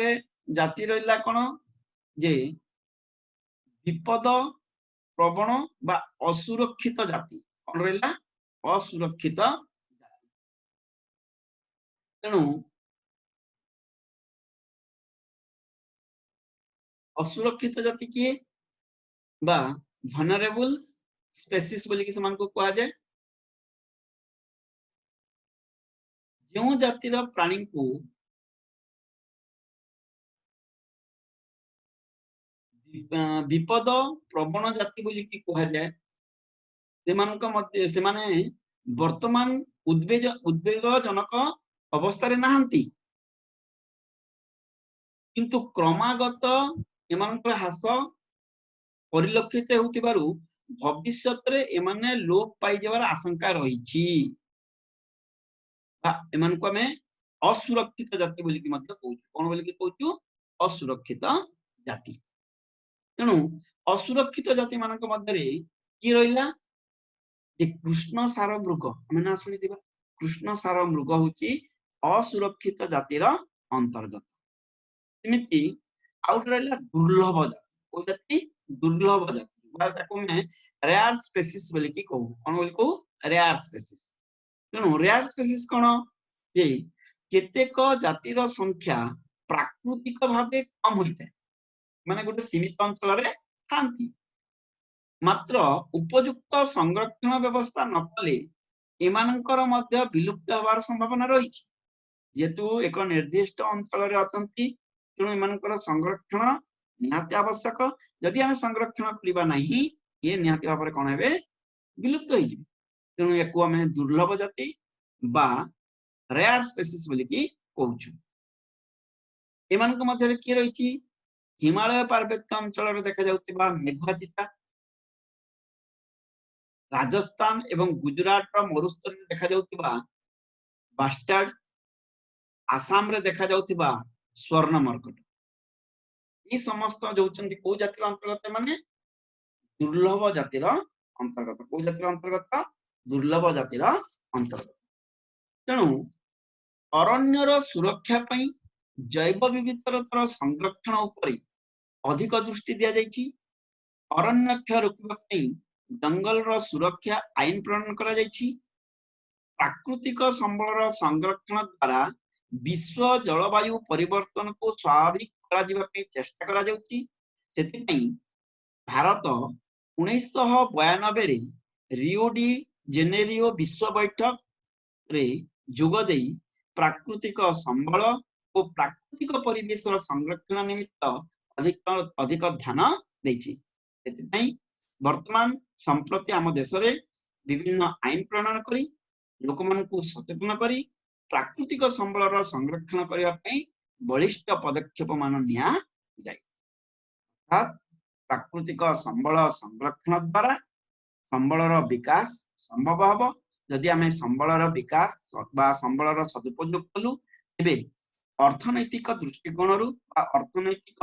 ଜାତି ରହିଲା କଣ? ଯେ ବିପଦ ପ୍ରବଣ ବା ଅସୁରକ୍ଷିତ ଜାତି। କଣ ରହିଲା? ଅସୁରକ୍ଷିତ ଜାତି। ତେଣୁ ଅସୁରକ୍ଷିତ ଜାତି କିଏ? ବା ଭନରେବୁଲ ସ୍ପେସିସ୍ ବୋଲିକି ସେମାନଙ୍କୁ କୁହାଯାଏ। ଯେଉଁ ଜାତିର ପ୍ରାଣୀଙ୍କୁ ବିପଦ ପ୍ରବଣ ଜାତି ବୋଲିକି କୁହାଯାଏ, ସେମାନଙ୍କ ମଧ୍ୟ ସେମାନେ ବର୍ତ୍ତମାନ ଉଦ୍ବେଗଜନକ ଅବସ୍ଥାରେ ନାହାନ୍ତି, କିନ୍ତୁ କ୍ରମାଗତ ଏମାନଙ୍କର ହ୍ରାସ ପରିଲକ୍ଷିତ ହେଉଥିବାରୁ ଭବିଷ୍ୟତରେ ଏମାନେ ଲୋପ ପାଇଯିବାର ଆଶଙ୍କା ରହିଛି, ବା ଏମାନଙ୍କୁ ଆମେ ଅସୁରକ୍ଷିତ ଜାତି ବୋଲିକି ମଧ୍ୟ କହୁଛୁ। କଣ ବୋଲିକି କହୁଛୁ? ଅସୁରକ୍ଷିତ ଜାତି। ତେଣୁ ଅସୁରକ୍ଷିତ ଜାତି ମାନଙ୍କ ମଧ୍ୟରେ କିଏ ରହିଲା? ଯେ କୃଷ୍ଣ ସାର ମୃଗ, ଆମେ ନା ଶୁଣିଥିବା, କୃଷ୍ଣ ସାର ମୃଗ ହଉଛି ଅସୁରକ୍ଷିତ ଜାତିର ଅନ୍ତର୍ଗତ। ସେମିତି ଆଉ ଗୋଟେ ରହିଲା ଦୁର୍ଲଭ ଜାତି। କୋଉ ଜାତି? ଦୁର୍ଲଭ ଜାତି, ବା ତାକୁ ଆମେ ରେୟାର ସ୍ପେସିସ୍ ବୋଲିକି କହୁ। କଣ ବୋଲି କହୁ? Rare species. ତେଣୁ ରେୟାର ସ୍ପେସିସ୍ କଣ? ଯେ କେତେକ ଜାତିର ସଂଖ୍ୟା ପ୍ରାକୃତିକ ଭାବେ କମ ହୋଇଥାଏ, ମାନେ ଗୋଟେ ସୀମିତ ଅଞ୍ଚଳରେ ଥାନ୍ତି, ମାତ୍ର ଉପଯୁକ୍ତ ସଂରକ୍ଷଣ ବ୍ୟବସ୍ଥା ନ କଲେ ଏମାନଙ୍କର ମଧ୍ୟ ବିଲୁପ୍ତ ହେବାର ସମ୍ଭାବନା ରହିଛି। ଯେହେତୁ ଏକ ନିର୍ଦ୍ଦିଷ୍ଟ ଅଞ୍ଚଳରେ ଅଛନ୍ତି, ତେଣୁ ଏମାନଙ୍କର ସଂରକ୍ଷଣ ନିହାତି ଆବଶ୍ୟକ। ଯଦି ଆମେ ସଂରକ୍ଷଣ କରିବା ନାହିଁ, ଇଏ ନିହାତି ଭାବରେ କଣ ହେବେ? ବିଲୁପ୍ତ ହେଇଯିବେ। ତେଣୁ ୟାକୁ ଆମେ ଦୁର୍ଲଭ ଜାତି ବା ରେୟାର ସ୍ପେସିସ୍ ବୋଲିକି କହୁଛୁ। ଏମାନଙ୍କ ମଧ୍ୟରେ କିଏ ରହିଛି? ହିମାଳୟ ପାର୍ବତ୍ୟ ଅଞ୍ଚଳରେ ଦେଖାଯାଉଥିବା ମେଘୁଆ ଚିତା, ରାଜସ୍ଥାନ ଏବଂ ଗୁଜୁରାଟର ମରୁସ୍ଥଳୀରେ ଦେଖାଯାଉଥିବା ବାଷ୍ଟାର୍ଡ, ଆସାମରେ ଦେଖାଯାଉଥିବା ସ୍ୱର୍ଣ୍ଣ ମର୍କଟ। ଏଇ ସମସ୍ତ ଯୋଉଛନ୍ତି କୋଉ ଜାତିର ଅନ୍ତର୍ଗତ? ମାନେ ଦୁର୍ଲଭ ଜାତିର ଅନ୍ତର୍ଗତ। କୋଉ ଜାତିର ଅନ୍ତର୍ଗତ? ଦୁର୍ଲଭ ଜାତିର ଅନ୍ତର୍ଗତ। ତେଣୁ ଅରଣ୍ୟର ସୁରକ୍ଷା ପାଇଁ ଜୈବ ବିବିଧତାର ସଂରକ୍ଷଣ ଉପରେ ଅଧିକ ଦୃଷ୍ଟି ଦିଆଯାଇଛି। ଅରଣ୍ୟ କ୍ଷୟ ରୋକିବା ପାଇଁ ଜଙ୍ଗଲର ସୁରକ୍ଷା ଆଇନ ପ୍ରଣୟନ କରାଯାଇଛି। ପ୍ରାକୃତିକ ସମ୍ବଳର ସଂରକ୍ଷଣ ଦ୍ୱାରା ବିଶ୍ୱ ଜଳବାୟୁ ପରିବର୍ତ୍ତନକୁ ସ୍ୱାଭାବିକ କରାଯିବା ପାଇଁ ଚେଷ୍ଟା କରାଯାଉଛି। ସେଥିପାଇଁ ଭାରତ 1992ରେ ରିଓ ଡି ଜେନେରିଓ ବିଶ୍ୱ ବୈଠକରେ ଯୋଗ ଦେଇ ପ୍ରାକୃତିକ ସମ୍ବଳ ଓ ପ୍ରାକୃତିକ ପରିବେଶର ସଂରକ୍ଷଣ ନିମିତ୍ତ ଅଧିକ ଧ୍ୟାନ ଦେଇଛି। ସେଥିପାଇଁ ବର୍ତ୍ତମାନ ସମ୍ପ୍ରତି ଆମ ଦେଶରେ ବିଭିନ୍ନ ଆଇନ ପ୍ରଣୟନ କରି ଲୋକମାନଙ୍କୁ ସଚେତନ କରି ପ୍ରାକୃତିକ ସମ୍ବଳର ସଂରକ୍ଷଣ କରିବା ପାଇଁ ବଳିଷ୍ଠ ପଦକ୍ଷେପ ମାନ ନିଆଯାଏ। ଅର୍ଥାତ୍ ପ୍ରାକୃତିକ ସମ୍ବଳ ସଂରକ୍ଷଣ ଦ୍ୱାରା ସମ୍ବଳର ବିକାଶ ସମ୍ଭବ ହବ। ଯଦି ଆମେ ସମ୍ବଳର ବିକାଶ ବା ସମ୍ବଳର ସଦୁପଯୋଗ କଲୁ, ତେବେ ଅର୍ଥନୈତିକ ଦୃଷ୍ଟିକୋଣରୁ ବା ଅର୍ଥନୈତିକ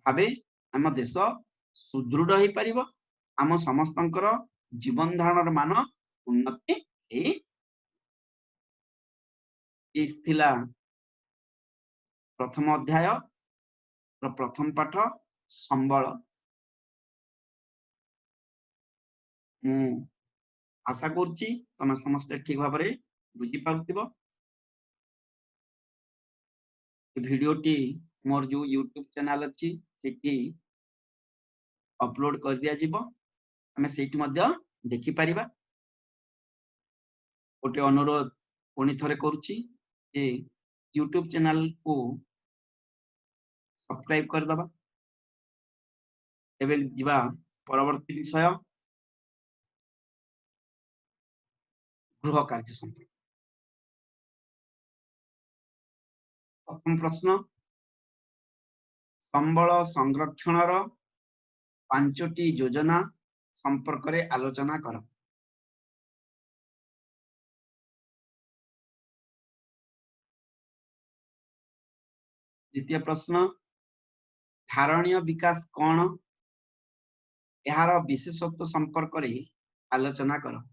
ଭାବେ ଆମ ଦେଶ ସୁଦୃଢ ହେଇପାରିବ, ଆମ ସମସ୍ତଙ୍କର ଜୀବନ ଧାରଣର ମାନ ଉନ୍ନତି ହେଇ ଥିଲା। ପ୍ରଥମ ଅଧ୍ୟାୟ ର ପ୍ରଥମ ପାଠ ସମ୍ବଳ। ମୁଁ ଆଶା କରୁଛି ତମେ ସମସ୍ତେ ଠିକ ଭାବରେ ବୁଝିପାରୁଥିବ। ଭିଡିଓଟି ମୋର ଯୋଉ ୟୁଟ୍ୟୁବ ଚ୍ୟାନେଲ ଅଛି ସେଠି ଅପଲୋଡ କରିଦିଆଯିବ, ଆମେ ସେଇଠି ମଧ୍ୟ ଦେଖିପାରିବା। ଗୋଟେ ଅନୁରୋଧ ପୁଣି ଥରେ କରୁଛି ଯେ ୟୁଟ୍ୟୁବ ଚ୍ୟାନେଲକୁ ସବସ୍କ୍ରାଇବ କରିଦବା। ଏବେ ଯିବା ପରବର୍ତ୍ତୀ ବିଷୟ, ଗୃହ କାର୍ଯ୍ୟ ସମ୍ପର୍କ। ପ୍ରଥମ ପ୍ରଶ୍ନ, ସମ୍ବଳ ସଂରକ୍ଷଣର 5ଟି ଯୋଜନା ସମ୍ପର୍କରେ ଆଲୋଚନା କର। ଦ୍ୱିତୀୟ ପ୍ରଶ୍ନ, ଧାରଣୀୟ ବିକାଶ କଣ, ଏହାର ବିଶେଷତ୍ୱ ସମ୍ପର୍କରେ ଆଲୋଚନା କର।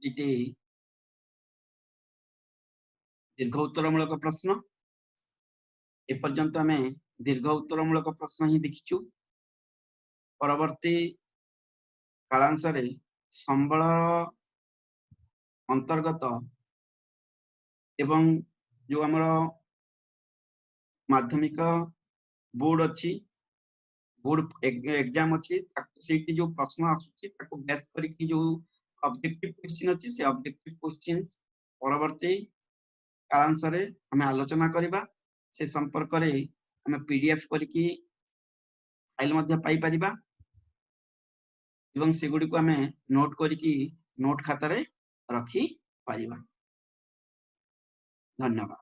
ଏଟି ଦୀର୍ଘ ଉତ୍ତରମୂଳକ ପ୍ରଶ୍ନ। ଏପର୍ଯ୍ୟନ୍ତ ଆମେ ଦୀର୍ଘ ଉତ୍ତରମୂଳକ ପ୍ରଶ୍ନ ହିଁ ଦେଖିଛୁ। ପରବର୍ତ୍ତୀ କାଳାଂଶରେ ସମ୍ବଳ ଅନ୍ତର୍ଗତ ଏବଂ ଯୋଉ ଆମର ମାଧ୍ୟମିକ ବୋର୍ଡ ଅଛି, ବୋର୍ଡ ଏକ୍ଜାମ ଅଛି, ତାକୁ ସେଇଠି ଯୋଉ ପ୍ରଶ୍ନ ଆସୁଛି ତାକୁ ବେସ୍ କରିକି ଯୋଉ ଅବଜେକ୍ଟିଭ କ୍ୱେଶ୍ଚିନ୍ ଅଛି, ସେ ଅବଜେକ୍ଟିଭ କ୍ୱେଶ୍ଚିନ୍ସ ପରବର୍ତ୍ତୀ କାଳାଂଶରେ ଆମେ ଆଲୋଚନା କରିବା। ସେ ସମ୍ପର୍କରେ ଆମେ ପିଡିଏଫ କରିକି ଫାଇଲ ମଧ୍ୟ ପାଇପାରିବା ଏବଂ ସେଗୁଡ଼ିକୁ ଆମେ ନୋଟ କରିକି ନୋଟ ଖାତାରେ ରଖିପାରିବା। ଧନ୍ୟବାଦ।